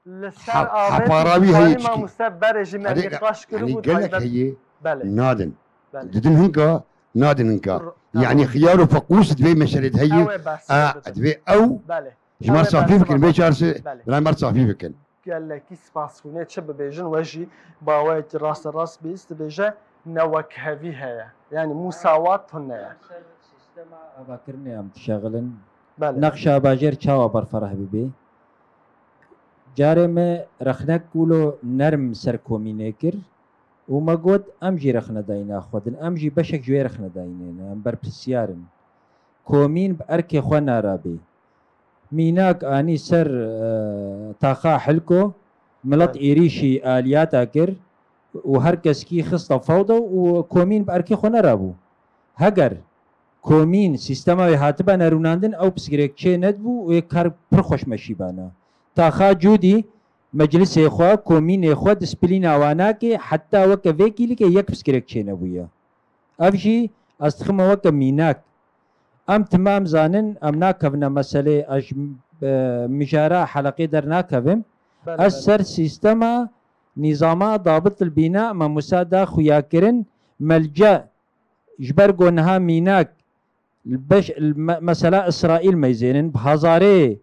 Li ser He-, avê heparawî heye Salîm çikî. Mamoste berê jî me Hadi, nîqaş yani kiribû gelek taybet. Heye Belê. Nadin. Belê. Didin hinka, nadin hinka. Ru-, Yani tamam. Xiyar û feqûs divê meşerê de heye. Ew ê behs A, bikin. Divê ew Belê. Ji Ew mer ê safî behs bikin, bikin. Bê çarsi Belê. Biray mer safî bikin. Gelekî spas hûnê çi bibêjin, we jî baweyekî raste rast bîst dibêje newekhevî heye. Yani musawat tune ye. Ser sistema avakirinê em dişexilin. Belê. Nexşa bajêr çawa berfereh bibe? Carê me rexnek wilo nerm ser komînê kir û me got, em jî rexnedayîna xwe din, em jî beşek ji wê rexnedayînê ne, em berpirsiyar in. Komîn bi erkê xwe narabe. Mînak anî ser, e, taxa Hilko, milet Evet. êrîşî aliyata kir û her keskî xista fewda û komîn bi erkê xwe nerabû. Heger komîn sîstema wê hatibe nerûnandin, ew pirsgirêk çê nedibû û yê kar pir xweş meşîbana. Taxa Cûdî meclisê xwe, komînê xwe disîplîna wan nake, heta weke vê kîlîkê yek pirsgirêk çê nebûye. Ev jî ez dixime weke mînak. Em timam zanin, em nakevine meselê, ez ji, e, mijara heleqê dernakevim. Belê, Ez belê. ser sîstema nîzama dabit li bîna me Musa da xuyakirin, melce ji ber ku niha mînak li beş, li me-, mesela Îsraîl meyzênin, bi hezarê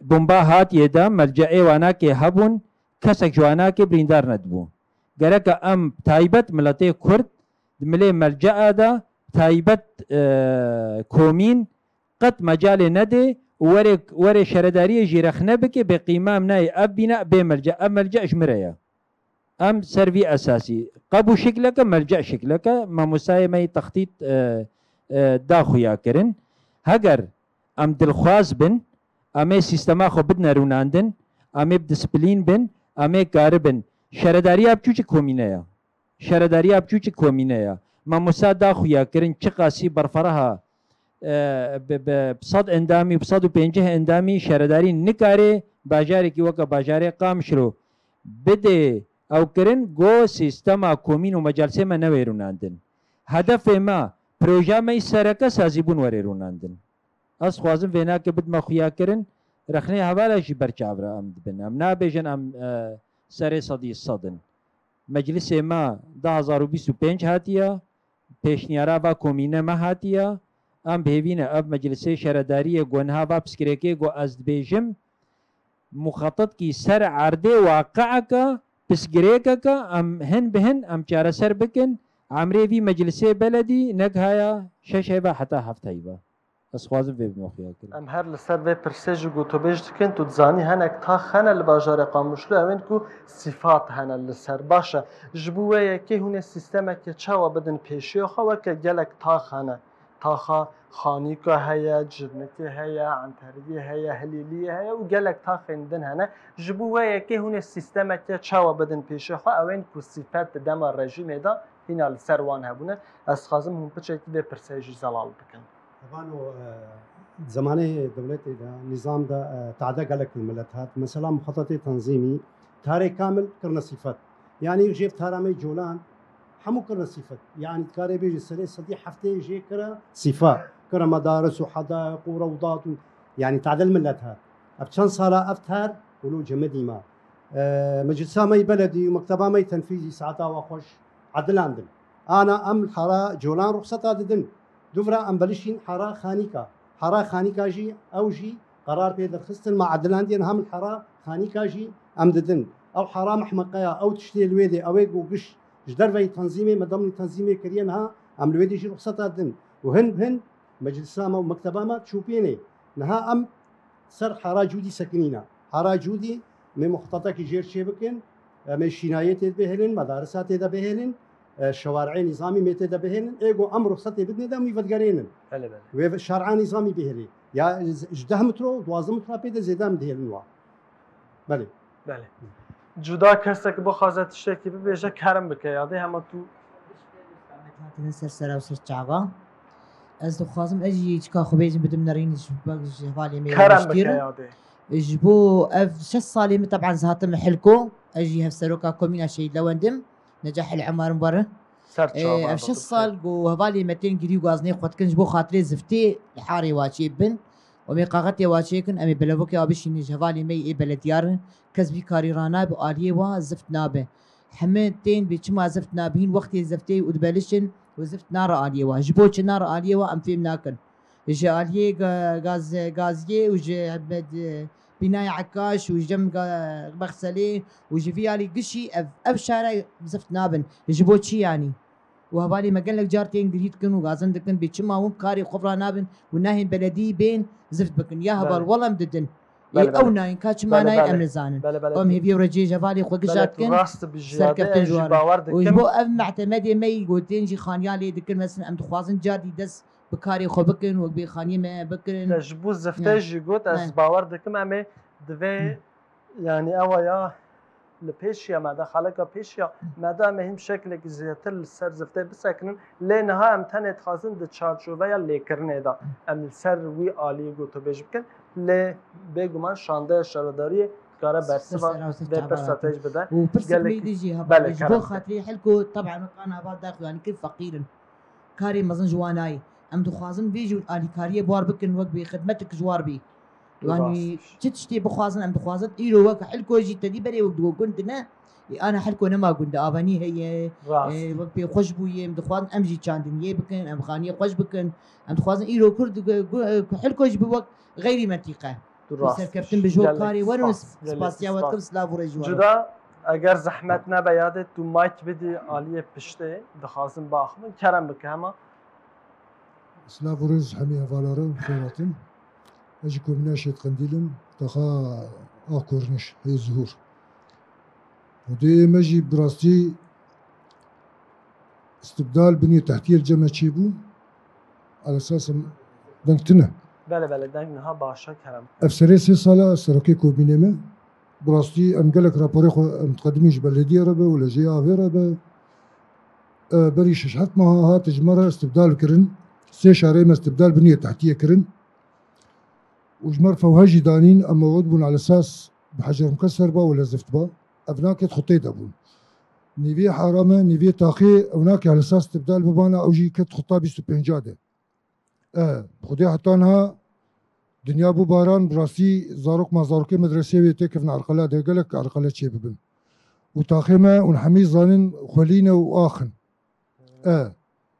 bomba hatiye de, melceê wanakê hebûn, kesek ji wanakê birîndar nedibû. Gereke em taybet miletê Kurd di milê melcea de, taybet, e, komîn qet mecalê nedê û were, were şeredariyê jî rexne bike, bê qîma em nayê ev bîna bê melce. Ev melce ji min re ye. Em ser vî esasî qebû şikleke, melce şikleke, mamostayê me yê textît, e, e, da xuya kirin. Heger em dilxwaz bin, em ê sîstema xwe bidine rûnandin, em ê bi disîplîn bin, em ê karibin. Şeredariya biçûçik komîne ye. Şeredariya biçûçik komîne ye. Mamosta da xuya kirin, çiqasî berferaha, e, bi, bi sed endamî, bi sed û pêncî endamî şeredarî nikare bajarekî weke bajarê Qamişlo bidê ew kirin, go sîstema komîn û mecelsê me newê rûnandin. Hedefê me, proja me yî sereke sazîbûn werê rûnandin. Ez dixwazim vênake bidime xuyakirin, rexnê hevala jî ber çav re em dibin. Em nabêjin em, e, serê sedî sed in. Meclisê me du hazar û bîst û pênc hatiye, pêşniyara va komîne me hatiye. Em bi hêvî ne ev meclisê şeredariyê ku niha va pirsgirêkê ku ez dibêjim, muxetetkî ser erdê waqieke pirsgirêkeke em hin bi hin em çareser bikin. Emrê vî meclisê beledî negihaya şeş heyva heta heft heyva. Ez dixwazim vê bime xuya kirin. Em her li ser vê pirsê jî gotûbêj dikin. Tu dizanî hinek tax hene li bajarê Qamişlo, ew ên ku sîfat hene li ser. Baş e, ji bo wê yekê hûn ê sîstemeke çawa bidin pêşiya xwe, weke gelek tax hene. Taxa Xanîka heye, Cirnikê heye, Enteriyê heye, Hilêliyê heye û gelek taxên din hene. Ji bo wê yekê hûn ê sîstemeke çawa bidin pêşiya xwe, ew ên ku sîfet di dema rejîmê de hîna li ser wan hebûne. Ez dixwazim hûn piçekî vê pirsê jî zelal bikin. Hevano, e, di zemanê dewletê de, nîzam de, e, tade gelek li milet hat. Mesela muxetetê tenzîmî tarê kamil kirine sîfet. Yanî jêv tara me colan hemû kirine sîfet. Yanî dikarê bêjî serê sedî heftê jê kire sîfet. Kire medaris û hedaiq û rewdat û yanî tade li milet hat. Ev çend sala ev tar wilo cemedî ma. E, meclisa me yî beledî û mekteba me yî tenfîzî saeta wa xweş edilandin. Ana em li hara colan ruxseta didin. Dûvra em belişîn hara Xanîka. Hara Xanîka jî ew jî qerar pê derxistin, me edilandiye niha em li hara Xanîka jî em didin. Ew hara mehmeqeya, ew tiştê li wê dê, ew ê ku giş ji derveyî tenzîmê, me demlî tenzîmê kiriye niha Em li wê dê jî ruxseta din û hin bi hin meclisa me û mekteba me çûpînê. Niha em ser Hara Cûdî sekinîne. Hara Cûdî me muxtatekî jêr çê bikin, em ê şînayê tê bihêlin, medarisa tê de bihêlin, e, şewareyê nîzamî me tê de bihêlin. Ê ku em ruxsetê bidinê de em wî vedigerênin. Belê, belê. Wê şer'a nîzamî bihêlê. Ya ji deh metro, duwazdeh metro pê de zêde em dihêlin wa. Belê. Belê. Cuda kesek bixwaze tiştekî bibêje, kerem bike yadê hema tu. Hatine ser sera û ser çava. Ez dixwazim ez jî çika xwe bêjim bidim nerîn ji bak ji hevalê me Kerem bike yadê. Ji bo ev şeş salê min teb'en ez hatime Hilko. Ez jî hevseroka komîna Şehîd Lewendim. Necah El Emar Mubarak. Ser Ee, çava ev şeş sal ku hevalê me tên girî û gazinê xwe dikin ji bo xatirê ziftê li harê wa çê bin. Û em ê qaxetê wa çêkin, em ê belevokê wa bişînin ji hevalê me yê belediyarin. Kes vî karî ranabe, aliyê wa zift nabe. Heme tên bê çima zift nabihîn, wextê ziftê û dibelişin û zift nare aliyê wa. Ji bo çi nare aliyê wa em fêm nakin. Ji aliyê ga-, gaz-, gaziyê û ji med-, bînaya Ekkaş û ji cem ga-, Mexselê û ji vî alî gişî ev, ev şare zift nabin. Ji bo çi yanî? Û hevalê me gelek car tên girî dikin û gazin dikin, bê çima hûn karê xwe vira nabin û nahên beledî bên zift bikin. Ya heval, Belê. wela em didin. Ê Belê, ew belê. nayên, ka çima Belê, nayên belê. em nizanin. Belê, belê. Em hêviyê rewecê ji hevalê xwe gija Belê, tu dikin, rast bijî serkeftin yadê, ji ez jî wan re. bawer Û ji dikim. bo ev mehtemed ê me yî gotên jî xaniya lê dikin, meselin em dixwazin car dî dest bi karê xwe bikin, wek bê xaniyê me bikin. Te ji bo ziftê Hı. jî got, ez Hı. bawer dikim em ê divê, Hı. yanî ewa ya li pêşiya me de, xeleka pêşiya me de em ê hîn şeklekî zêdetir li ser ziftê bisekinin. Lê niha em tenê dixwazin di çarçoveya lêkirinê de em li ser wî aliyê gotûbêj bikin. Lê bêguman şandeya şaredariyê dikare bersiva Ser, ser vê çava pirsa hatin. têj bide. Û pirsek Gelek me dî jî Belê, hava ji kerem bo bike. xatirê Hilko, teb'en wek an hava daxuyanî kir feqîr in. Karê mezin ji wan nayê. Em dixwazin vê jî alîkariyê bi war bikin, wek bê xidmetek ji war bî. Tu Yanî rast. çi tiştê bixwazin, em dixwazin îro wek Hilko jî tedî berê wek digo gund ne. Ê, ana Hilko nema gund, avenî heye, Rast. ê, wek pê xweş bûye, em dixwazin em jî çandiniyê bikin, em xaniyê xweş bikin. Em dixwazin îro kur dige-, gu-, ku Hilko jî bi wek xeyrî mentîqe. Tu Û rast. serkeftin bi ji Gelek karê werin, spas, gelek spasiya we spas. dikim, silav û rêj ji we re. Cuda, eger zehmet nebe yadê tu mayk bidî aliyê piştê, dixwazim biaxivin, kerem bike hema. Silav û rêz hemî hevala re û xêr hatin. Ez ji komîna Şêt Qendîl im, taxa Akorniş, hê Zuhur. Hûdê me jî bi rastî istibdal binê tehtiyê li cem me çêbû. Elesas em deng tune. Belê, belê, deng niha baş e, kerem. Ev serê sê sala serokê komînê me. Bi rastî em gelek raporê xwe em diqedimî ji belediyê re be û lejêya avê re be. E, berî şeş heft meha hate ji me re istibdal kirin. Sê şarê me istibdal binê tehtiyê kirin. Û ji me re fewhe jî danîn, em mew'ûd bûn elesas bi Hecer Mukesser ba û Lezift ba. Ev nake di xutê de bûn. Nîvê hara me, nîvê taxê ew nake elesas istibdal bibana, ew jî ket xuta bîst û pênca de. E, Xwedê heta niha dinya bû baran, bi rastî zarok ma zarokê medresê wê têkevin erqela de, gelek erqele çê bibin. Û taxê me hûn hemî zanin xwelî ne û ax in. E,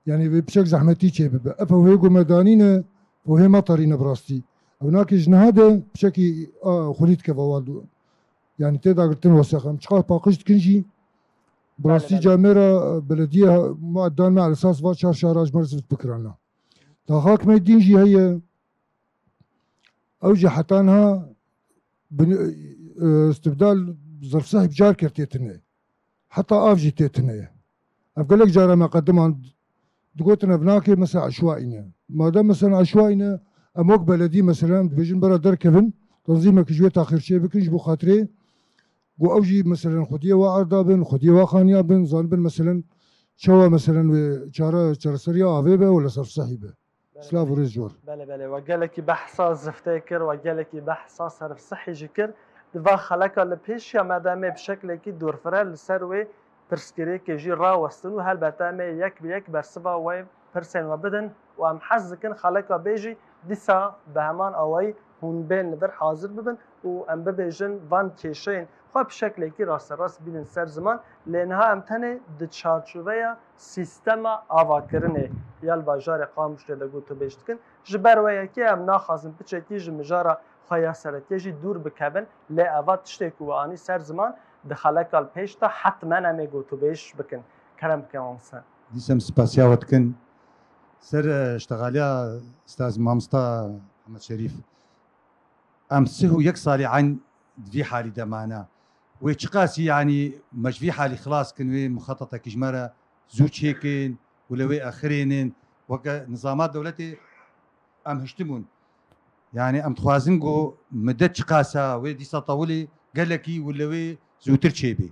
yanî vê piçek zehmetî çê bibe. Ev hê ku me danîne, hê me tarîne bi rastî. Ew nake ji niha de piçekî, a, xwelî dikeve wan du. Yanî tê dagirtin wesexan. Çiqas paqij dikin jî, bi Belê, rastî belê. camêra, e, belediye, e, ma dan me esas va çar şara ji me re zift bikirana. Taxak me dîn jî heye. Ew jî heta niha bin-, e, istibdal zerfsehî bi car kir tê tune. Heta av jî tê tune ye. Ev gelek cara me qediman digotin ev nake mesela eşwaî ne. Madem mesela eşwaî ne, em wek beledî mesela em dibêjin bera derkevin, tanzîmek ji wê taxir çê bikin ji bo xatirê ku ew jî mesela xwediyê wa erda bin, xwediyê wa xaniya bin, zanibin mesela çawa mesela wê çare, çareseriya avê be û li ser sehî be. Belê, Silav û belê. rêz ji we re. Belê, belê. We gelekî behsa ziftê kir, we gelekî behsa serfsehî jî kir. Di va xeleka li pêşiya me de em ê bi şeklekî dorfire li ser wê pirsgirêkê jî rawestin û helbet em ê yek bi yek bersiva wê pirsên we bidin û em hez dikin xeleka bê jî dîsa bi heman awayî hûn bên li vir hazir bibin û em bibêjin van kêşeyên xwe bi şeklekî rasterast bînin ser ziman, lê niha em tenê di çarçoveya sîstema avakirinê ya li bajarê Qamişloyê de gotûbêj dikin. Ji ber wê yekê em naxwazin piçekî ji mijara xwe ya serekê jî dûr bikevin, lê eva tiştê ku we anî ser ziman di xeleka li pêş de hetmen em ê gotûbêj bikin. Kerem bikin mamoste. Dîsa em spasiya we dikin. Ser, e, ştexaliya Ustaz Mamosta Mihemed Şerîf. Em sih û yek salî eyn di vî halî de mane. Wê çiqasî, yanî me ji vî halî xilas kin, wê muxetatekî ji me re zû çêkin û li wê exirênin. Weke nizama dewletê em hiştibûn. Yanî em dixwazin ku midet çiqasa wê dîsa tewilê gelekî û li wê zûtir çêbê.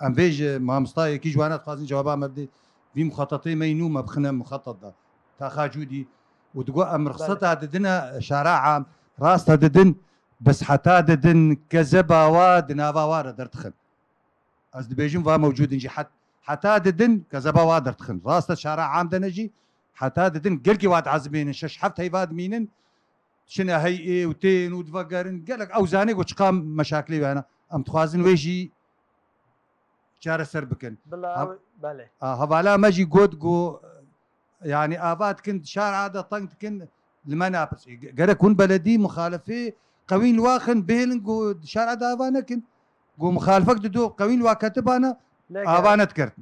Em vê ji mamostayekî ji wana dixwazin cewaba me bidê. Vî muxetetê me yî nû me bixine muxetet de. Taxa cûdî û digo em rixseta didine şara am, rasta didin, bes heta didin kezeba wa di nava wa re derdixin. Ez dibêjim va mewcûd in jî het-, heta didin kezeba wa derdixin. Raste şara am de ne jî heta didin gelkî wa diezibênin, şeş heft heyva dimînin, çine hey ê û tên û divegerin. Gelek ew zanê ku çiqa meşakilê we hene. Em dixwazin wê jî çareser bikin. Bila Ha- ew, belê. A, hevala me jî got ku, yanî ava dikin, şara de teng dikin, li me napirsî. Ge-, gerek hûn beledî muxalifê qewîn li waxin bihêlin ku şara de ava nekin. Ku muxalifek dido qewîn li wa ketibana, Lê ava gel- nedikert.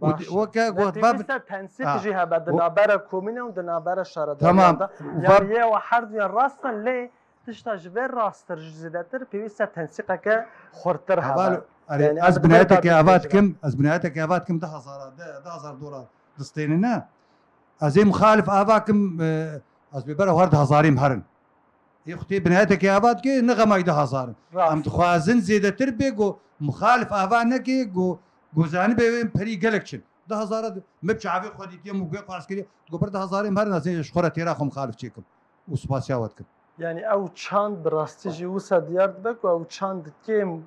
Û Baş. di-, weke Lê got, pêwîst va bi-, e tensîq ha. jî hebe di O- navbera komîne û di navbera şaredariyan Tamam. de. Û va- Yanî yê ew her duyan rast in, lê tişta ji vê rasttir, ji zêdetir pêwîst e tensîqeke xurtir hebe. Heval, erê, Yanî ez ez binayeteke dibêjim ava dikim, ez binayeteke ava dikim, deh hezar, de-, deh hezar dolar distênine. Ez ê muxalif ava kim, e, ez bê bera her di hezarê em herin. Ê xutê binayeteke ava dike, ne xemayî du hezar in. Rast. Em dixwazin zêdetir bê, ku muxalif ava neke, ku, ku zanibê wê perî gelek çin. Du hezar, me bi çavê xwe dîtiye, min guhê xwe hez kiriye. Ku pir du hezar em herin, ez ê ji xwe re têra xwe muxalif çêkim. Û spasiya we dikim. Yanî ew çand bi rastî jî wisa diyar dibe ku ew çand kêm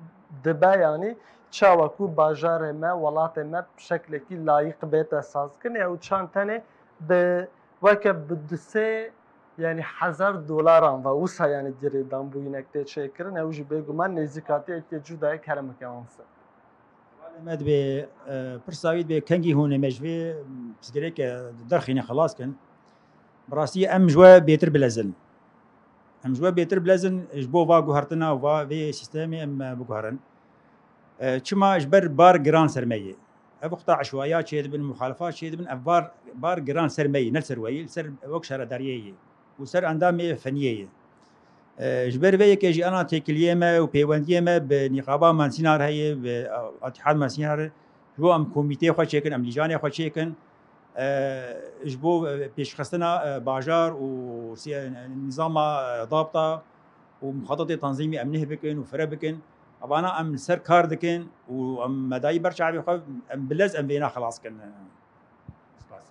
dibe, yanî çawa ku bajarê me, welatê me bi şeklekî layîq bête sazkirin, ew çand tenê bi weke bi du sê, yanî hezar dolaran ve wisa, yanî girêdanbûyînek tê çêkirin, ew jî bêguman nêzîkatiyekê cûdayê kerem bike, mamoste. Hevalê me dibê, e, pirsa wî dibê kengî hûn ê me ji vê pirsgirêke derxîne xelas kin. Bi rastî em ji we bêtir bilezin. Em ji we bêtir bilezin ji bo va guhertina va vê sîstemê em, e, biguherin. E, çima ji ber bar giran ser me yê. Ev wexta eşwaya çêdibin, muxalifa çêdibin, ev bar, bar giran ser me yê, ne li ser we yê, li ser wek şaredariyê yê û ser endamê feniyê yê. E, ji ber vê yekê jî ana têkiliyê me û pêwendiyê me bi nîqaba Mensînar heye, bi, e, Îtîhad Mensînar, ji bo em komîteyê xwe çêkin, em lîjanê xwe çêkin, e, ji bo, e, pêşxistina, e, bajar û si-, e, nîzama, e, dabta û muxetetê tanzîmî em neh bikin û fire bikin. Evana em li ser kar dikin û em medayî ber çavê xwe, em bi lez em vêna xelas kin. Spas.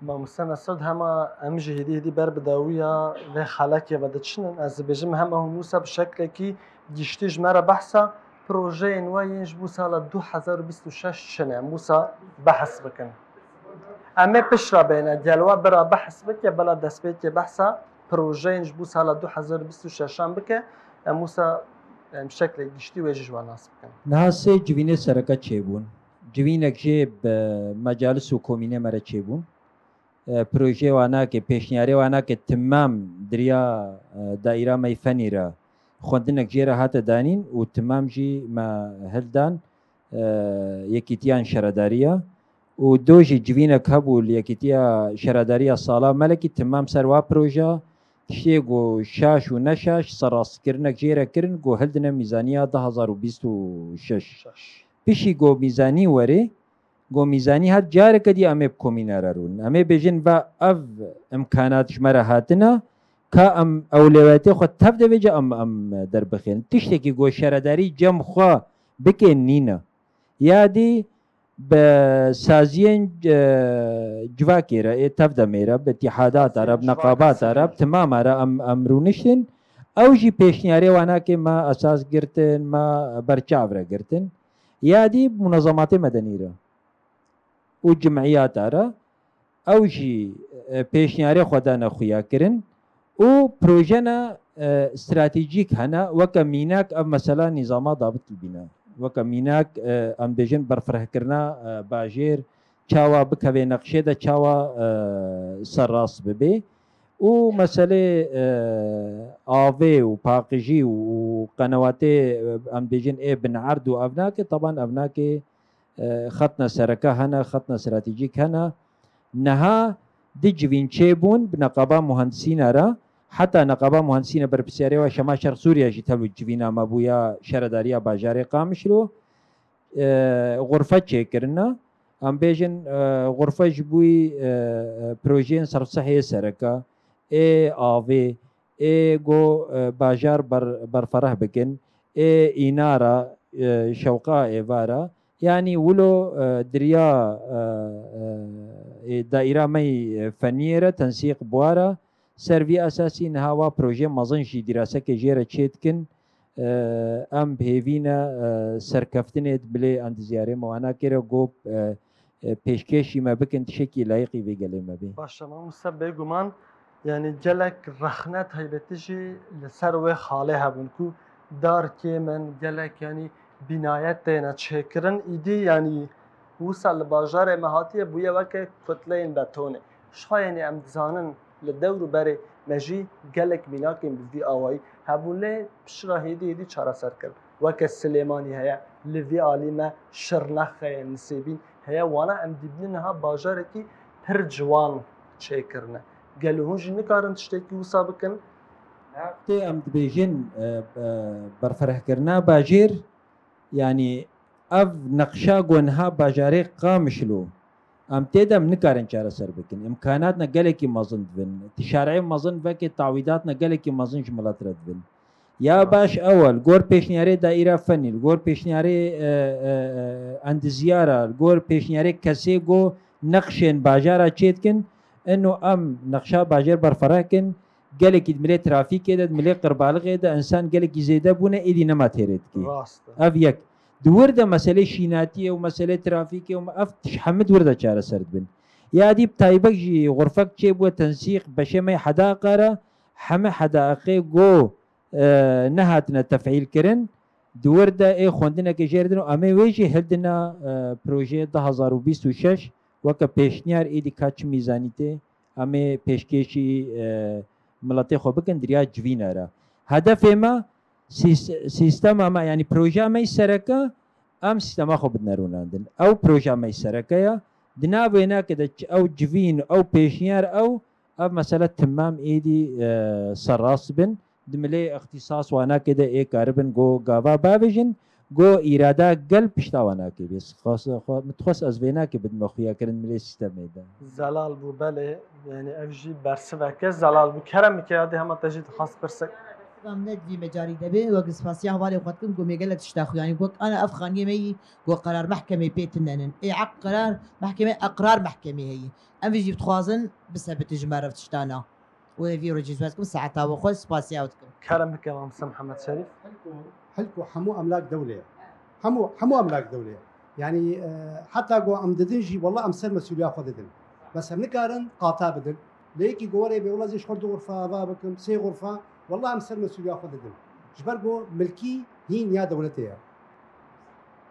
Mamoste Mesud, hema em jî hêdî hêdî ber bi dawiya vê xelekê ve diçinin. Ez dibêjim hema hûn wisa bi şeklekî giştî ji me re behsa projeyên we yên ji bo sala du hezar û bîst û şeş çi ne? Em wisa behs bikin. Em ê piştre bêne, gel we bira behs bike, bila destpêkê behsa projeyên ji bo sala du hezar û bîst û şeşan bike, em wisa, em şeklê giştî wê jî ji we nas bikin. Niha sê civînê sereke çêbûn. Civînek jê bi mecalis û komînê me re çêbûn. E, projeyê wan nake, pêşniyarê wan nake, timam diriya, e, daîra me yê fenî re xwendinek jê re hate danîn û timam jî me hildan, e, yekîtiyan şaredariya. Û do jî civînek hebû li yekîtiya şaredariya sala Melekî, timam ser wa proja, tiştê ku şaş û ne şaş, serrastkirinek jê re kirin, ku hildine mîzaniya du hezar û bîst û şeş. Şeş. Pişî ku mîzanî werê, ku mîzanî her careke dî em ê bi komîna re rûn. Em ê bêjin, va ev imkanat ji me re hatine, ka em ewlewiyetê xwe tev de vêca em, em derbixin. Tiştekî ku şaredarî cem xwe bike nîne. Ya dî bi saziyên, e, civakê re, ê tev de mêre, bi îtîhadata re, bi neqabata re, bi timama re em, em rûniştin. Ew jî pêşniyarê wan nake me esas girtin, me berçav re girtin. Ya dî munezematê medenî re û cimiyata re, ew jî, e, pêşniyarê xwe dane xuya kirin û projene, e, stratejîk hene, weke mînak ev mesela nîzama dabit dibîne. Weke mînak, e, em bêjin berfirehkirina, e, bajêr, çawa bikeve nexşê de, çawa, e, serrast bibe. Û meselê, e, avê û paqijî û, û qenewatê, e, em bêjin ê binerd û ev nake, teban ev nake, e, xetna sereka hene, xetna stratejîk hene. Niha di civîn çêbûn bi neqaba muhendisîna re, heta neqaba muhendisîna berpirsiyarê wa Şema Şerq Sûriya jî tevlî civîna me bû ya şaredariya bajarê Qamişlo, e, xurfe çêkirine. Em bêjin, e, xurfe ji bo, e, e, projeyên serfsehiyê sereke, ê avê, ê go, e, bajar ber-, berfereh bikin, ê înara, e, şewqa êvara. Yanî wilo, e, diriya, e, e, ê daîra me yî feniyê re, tensîq bi wa re, ser vî esasî niha wa proje mezin jî dîrasekê jê re çêdikin. E, em bi hêvî ne, e, serkeftinê di milê endizyarê me wana kire go, e, e, pêşkêşî me bikin, tişekî layiqî vê gelê me bê. Baş e, Mamoste, bêguman, yanî gelek rexne taybetî jî li ser wê xalê hebûn ku dar kêm in, gelek, yanî bînayet têne çêkirin. Îdî, yanî wisa li bajarê me hatiye bûye weke kutleyên betonê. Ji xwe, yanî em dizanin li dewr û berê me jî gelek mînakên bi vî awayî hebûn, lê piştre hêdî hêdî çareser kirin. Weke Silêmanî heye, li vî alî me Şirnex heye, Nisêbîn heye. Wana em dibînin niha bajarekî pir ciwan çêkirine. Gelo hûn jî nikarin tiştekî wisa bikin? Wextê em dibêjin, e, e, berfirehkirina bajêr, yanî ev neqşa ku niha bajarê Qamişlo em tê de em nikarin çareser bikin. Îmkanatna gelekî mezin dibin. Tişareyê mezin vekê tawîdatna gelekî mezin ji milet re dibin. Ya baş ew e, li gor pêşniyarê daîra fenî, li gor pêşniyarê, e, e, e, endizyara, li gor pêşniyarê kesê ku neqşên bajara çêdikin, ino em neqşa bajêr berfereh kin, gelekî di milê trafîkê de, di milê qirbalixê de însan gelekî zêde bûne, êdî nema têrê dikê. Rast e. Ev yek. Di wir de meselê şînatiyê û meselê trafîkê û me-, ev tişt hemî di wir de çareser dibin. Ya dî bi taybet jî xurfek çêbûye tensîq beşê me yê Hedaqê re, hemî Hedaqê go, e, nehatine tefîl kirin, di wir de ê xwendineke jê re din û em ê wê jî hildina, e, projeyê du hazar û bîst û şeş weke pêşniyar êdî ka çi mîzanîtê em ê pêşkêşî, e, miletê xwe bikin di riya civîna re. Hedefê me sîs-, sîstema me, yanî projeya me yî sereke, em sîstema xwe bidine rûnandin. Ew projeya me yî sereke ye. Di nav wênakê de ç-, ew civîn, ew pêşniyar, ew, ev mesele timam êdî, e, serrast bin. Di milê ixtîsas wanakê de ê karibin go gava bavêjin, go îrada gel pişta wanakê bê. Xwes-, xwe-, min dixwest ez vênakê bidime xuyakirin milê sîstemê de. Zelal bû, belê. Yanî ev jî bersiveke zelal bû. Kerem bike, ya dê hema te jî dixwast pirsek. Bersiva min ne di vî mecarî de bê, wek spasiya hevalê xwe dikim, ku me gelek tişta xwe, yanî wek ana ev xaniyê me yî ku qerar mehkemê pê tune nin. Ê eq qerar mehkemê, eqrar mehkemê heyî. Em vî jî dixwazin bisebitin ji me re ev tiştana. Wê vî rojî ez dikim, saeta we xweş, spasiya we dikim. Kerem bike, Mamoste Mihemed Şerîf. Hilku, hilku hemû emlak dewlê ye. Hemû, hemû emlak dewlê ye. Yanî, e, heta ku em didin jî, wallah em ser mesûliya xwe didin. Bes em nikarin qata bidin. Lê yekî ku were bê, wallah ez ê ji xwe du xurfa ava bikim, sê xurfa, wallah em ser mesûliya xwe didin. Ji ber ku milkî hîn ya dewletê ye.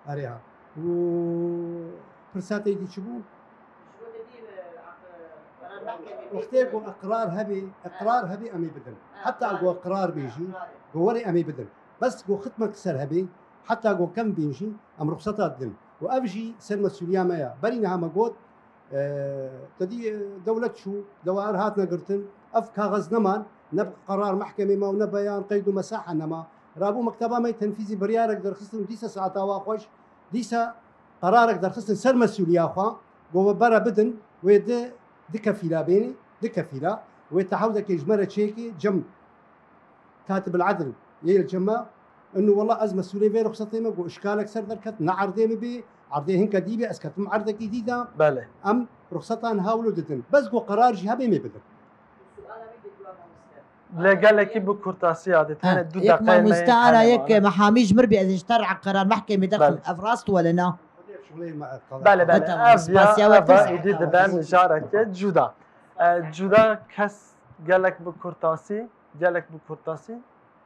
Erê ha. Û pirsa te dî çi bû? Wextê ku iqrar hebê, iqrar hebê em ê bidin. Heta ku iqrar bê jî, ku were em ê bidin. Bes ku xitmek ser hebê, heta ku kem bên jî em ruxseta didin. Û ev jî ser mesûliya me ya. Berî niha me got, e, te dî, e, dewlet çû, dewar hatine girtin. Ev kaxez neman, ne bi qerar mehkemê ma û ne beyan qeyd û mesaha nema. Rabû mekteba me yê tenfîzî biryarek derxistin û dîsa saeta wa xweş, dîsa qerarek derxistin ser mesûliya xwe, got we bere bidin, wê di, di kefîla bênê, di kefîla, wê te hewdekê ji me re çêkê, cem Katib el-Edl yê li cem me, inu wela ez mesûlê vê ruxsetê me, got îşkalek ser derket, ne erdê min bê, erdê hinka dî bê, ez ketim erdekî dî de. Belê. Em ruxsetan hawlo didin. Bes got qerar jî hebê mê bidin. Lê gelekî bi kurtasî ya dî. Tenê du deqeyê me yek hene mane. Mehamî ji mir bê ez ji te re qerar mehkemê derxim. Belê. Ev rast wele na? Belê, belê. Tamam, ev ya, spasiya we ev kir. Îdî dibe mijareke cuda. E, cuda kes gelek bi kurtasî, gelek bi kurtasî.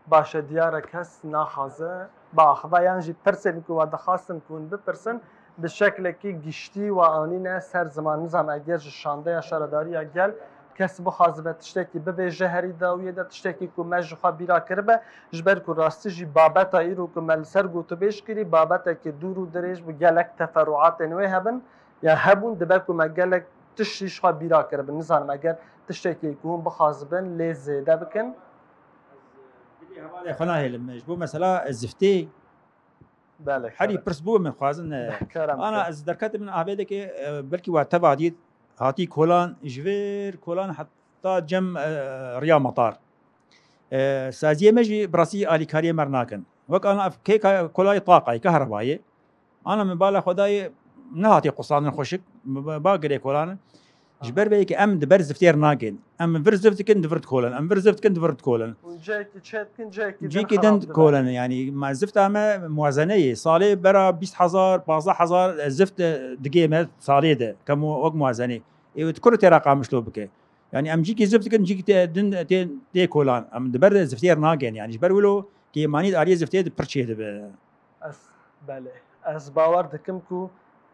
Baş e, diyar e kes naxwaze biaxive yan jî pirsên ku we dixwastin ku hûn bipirsin, bi şeklekî giştî we anîne ser ziman. Nizam eger ji şandeya şaredariya gel Kes bixwazibe tiştekî bibêje herî dawiyê de, tiştekî ku me ji xwe bîra kiribe, ji ber ku rastî jî babeta îro ku me li ser gotûbêj kirî, babetekî dûr û dirêj bû, gelek teferûatên wê hebin, ya hebûn, dibe ku me gelek tişt jî ji xwe bîra kiribin. Nizanim eger tiştekî ku hûn bixwazibin lê zêde bikin. Dilê hevalê xwe nahêlim. Ji bo mesela ziftê Belê, herî kerem. Pirs bû min xwazin, e, Kerem, ana kerem. Ez derketim min avêdekê, e, belkî we teva dît, hatî kolan, ji vêr kolan heta cem, e, riya matar. E, saziyê me jî bi rastî alîkariyê me nakin. Wek ana ev kê ka-, kolayê taqayê, kahrebayê. Ana min bala xwe dayê nehatî qusandin xweşik, ba, ba girê kolan. Ji ber vê yekê em di ber ziftê re nagên. Em vir zift dikin, di vir dikolin. Em vir zift dikin, di vir dikolin. Û cihekî çêdikin, cihekî din Cihekî xerab din dibe. Kolin. Yani ma zifta me muwazeneyê. Salê bera bîst hezar, pazdeh hezar zift, e, digê me salê de. Kemo wek muwazenê. Ê, tu kur têra Qamişlo bike. Yani em cîkî zift dikin, cîkî tê, din tê, tê kolan. Em di ber ziftê re nagên. Yani ji ber wilo kêmanî di aliyê ziftê de pir çê dibe. Ez, belê. Ez bawer dikim ku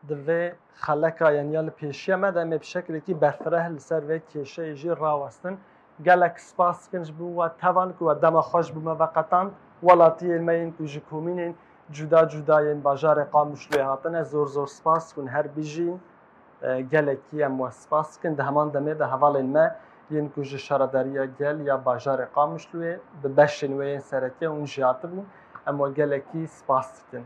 di vê xeleka, yani ya li pêşiya me de, em ê bi şekilekî berfireh li ser vê kêşeyê jî rawestin. Gelek spas dikin ji bo we tevan ku we dema xwe ji bo me veqetand. Welatiyên me yên ku ji komînên cuda cuda yên bajarê Qamişloyê hatine, zor zor spas dikin, her bijîn. E, gelekî em we spas dikin. Di heman demê de hevalên me yên ku ji Şaredariya Gel ya bajarê Qamişloyê bi beşên wê yên sereke hûn jî hatibûn, em we gelekî spas dikin.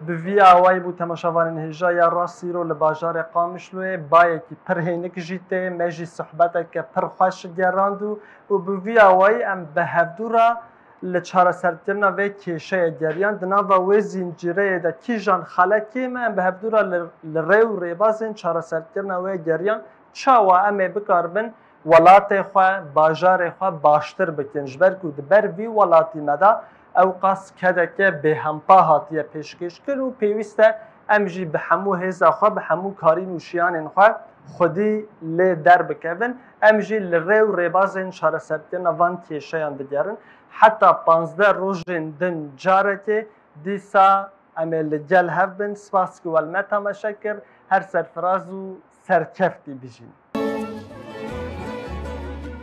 Bi vî awayî bû temaşevanên hêja ya Rast Îro li bajarê Qamişloyê bayekî pir hênik jî tê, me jî sohbeteke pir xweş gerand û, û bi vî awayî em bi hevdû re li çareserkirina vê kêşeyê geriyan. Di nava wê zîncîreyê de kîjan xelekê me, em bi hevdû re li, li rê û rêbazên çareserkirina wê geriyan. Çawa em ê bikaribin welatê xwe, bajarê xwe baştir bikin? Ji ber ku di ber vî welatî me de ewqas kedeke bêhempa hatiye pêşkêşkirin û pêwîst e em jî bi hemû hêza xwe, bi hemû karîn û şiyanên xwe xwedî lê derbikevin. Em jî li rê û rêbazên çareserkirina van kêşeyan digerin. Heta panzdeh rojên din carekê, dîsa em ê li gel hev bin. Spas ku we li me temaşe kir. Her serfiraz û serkeftî bijîn.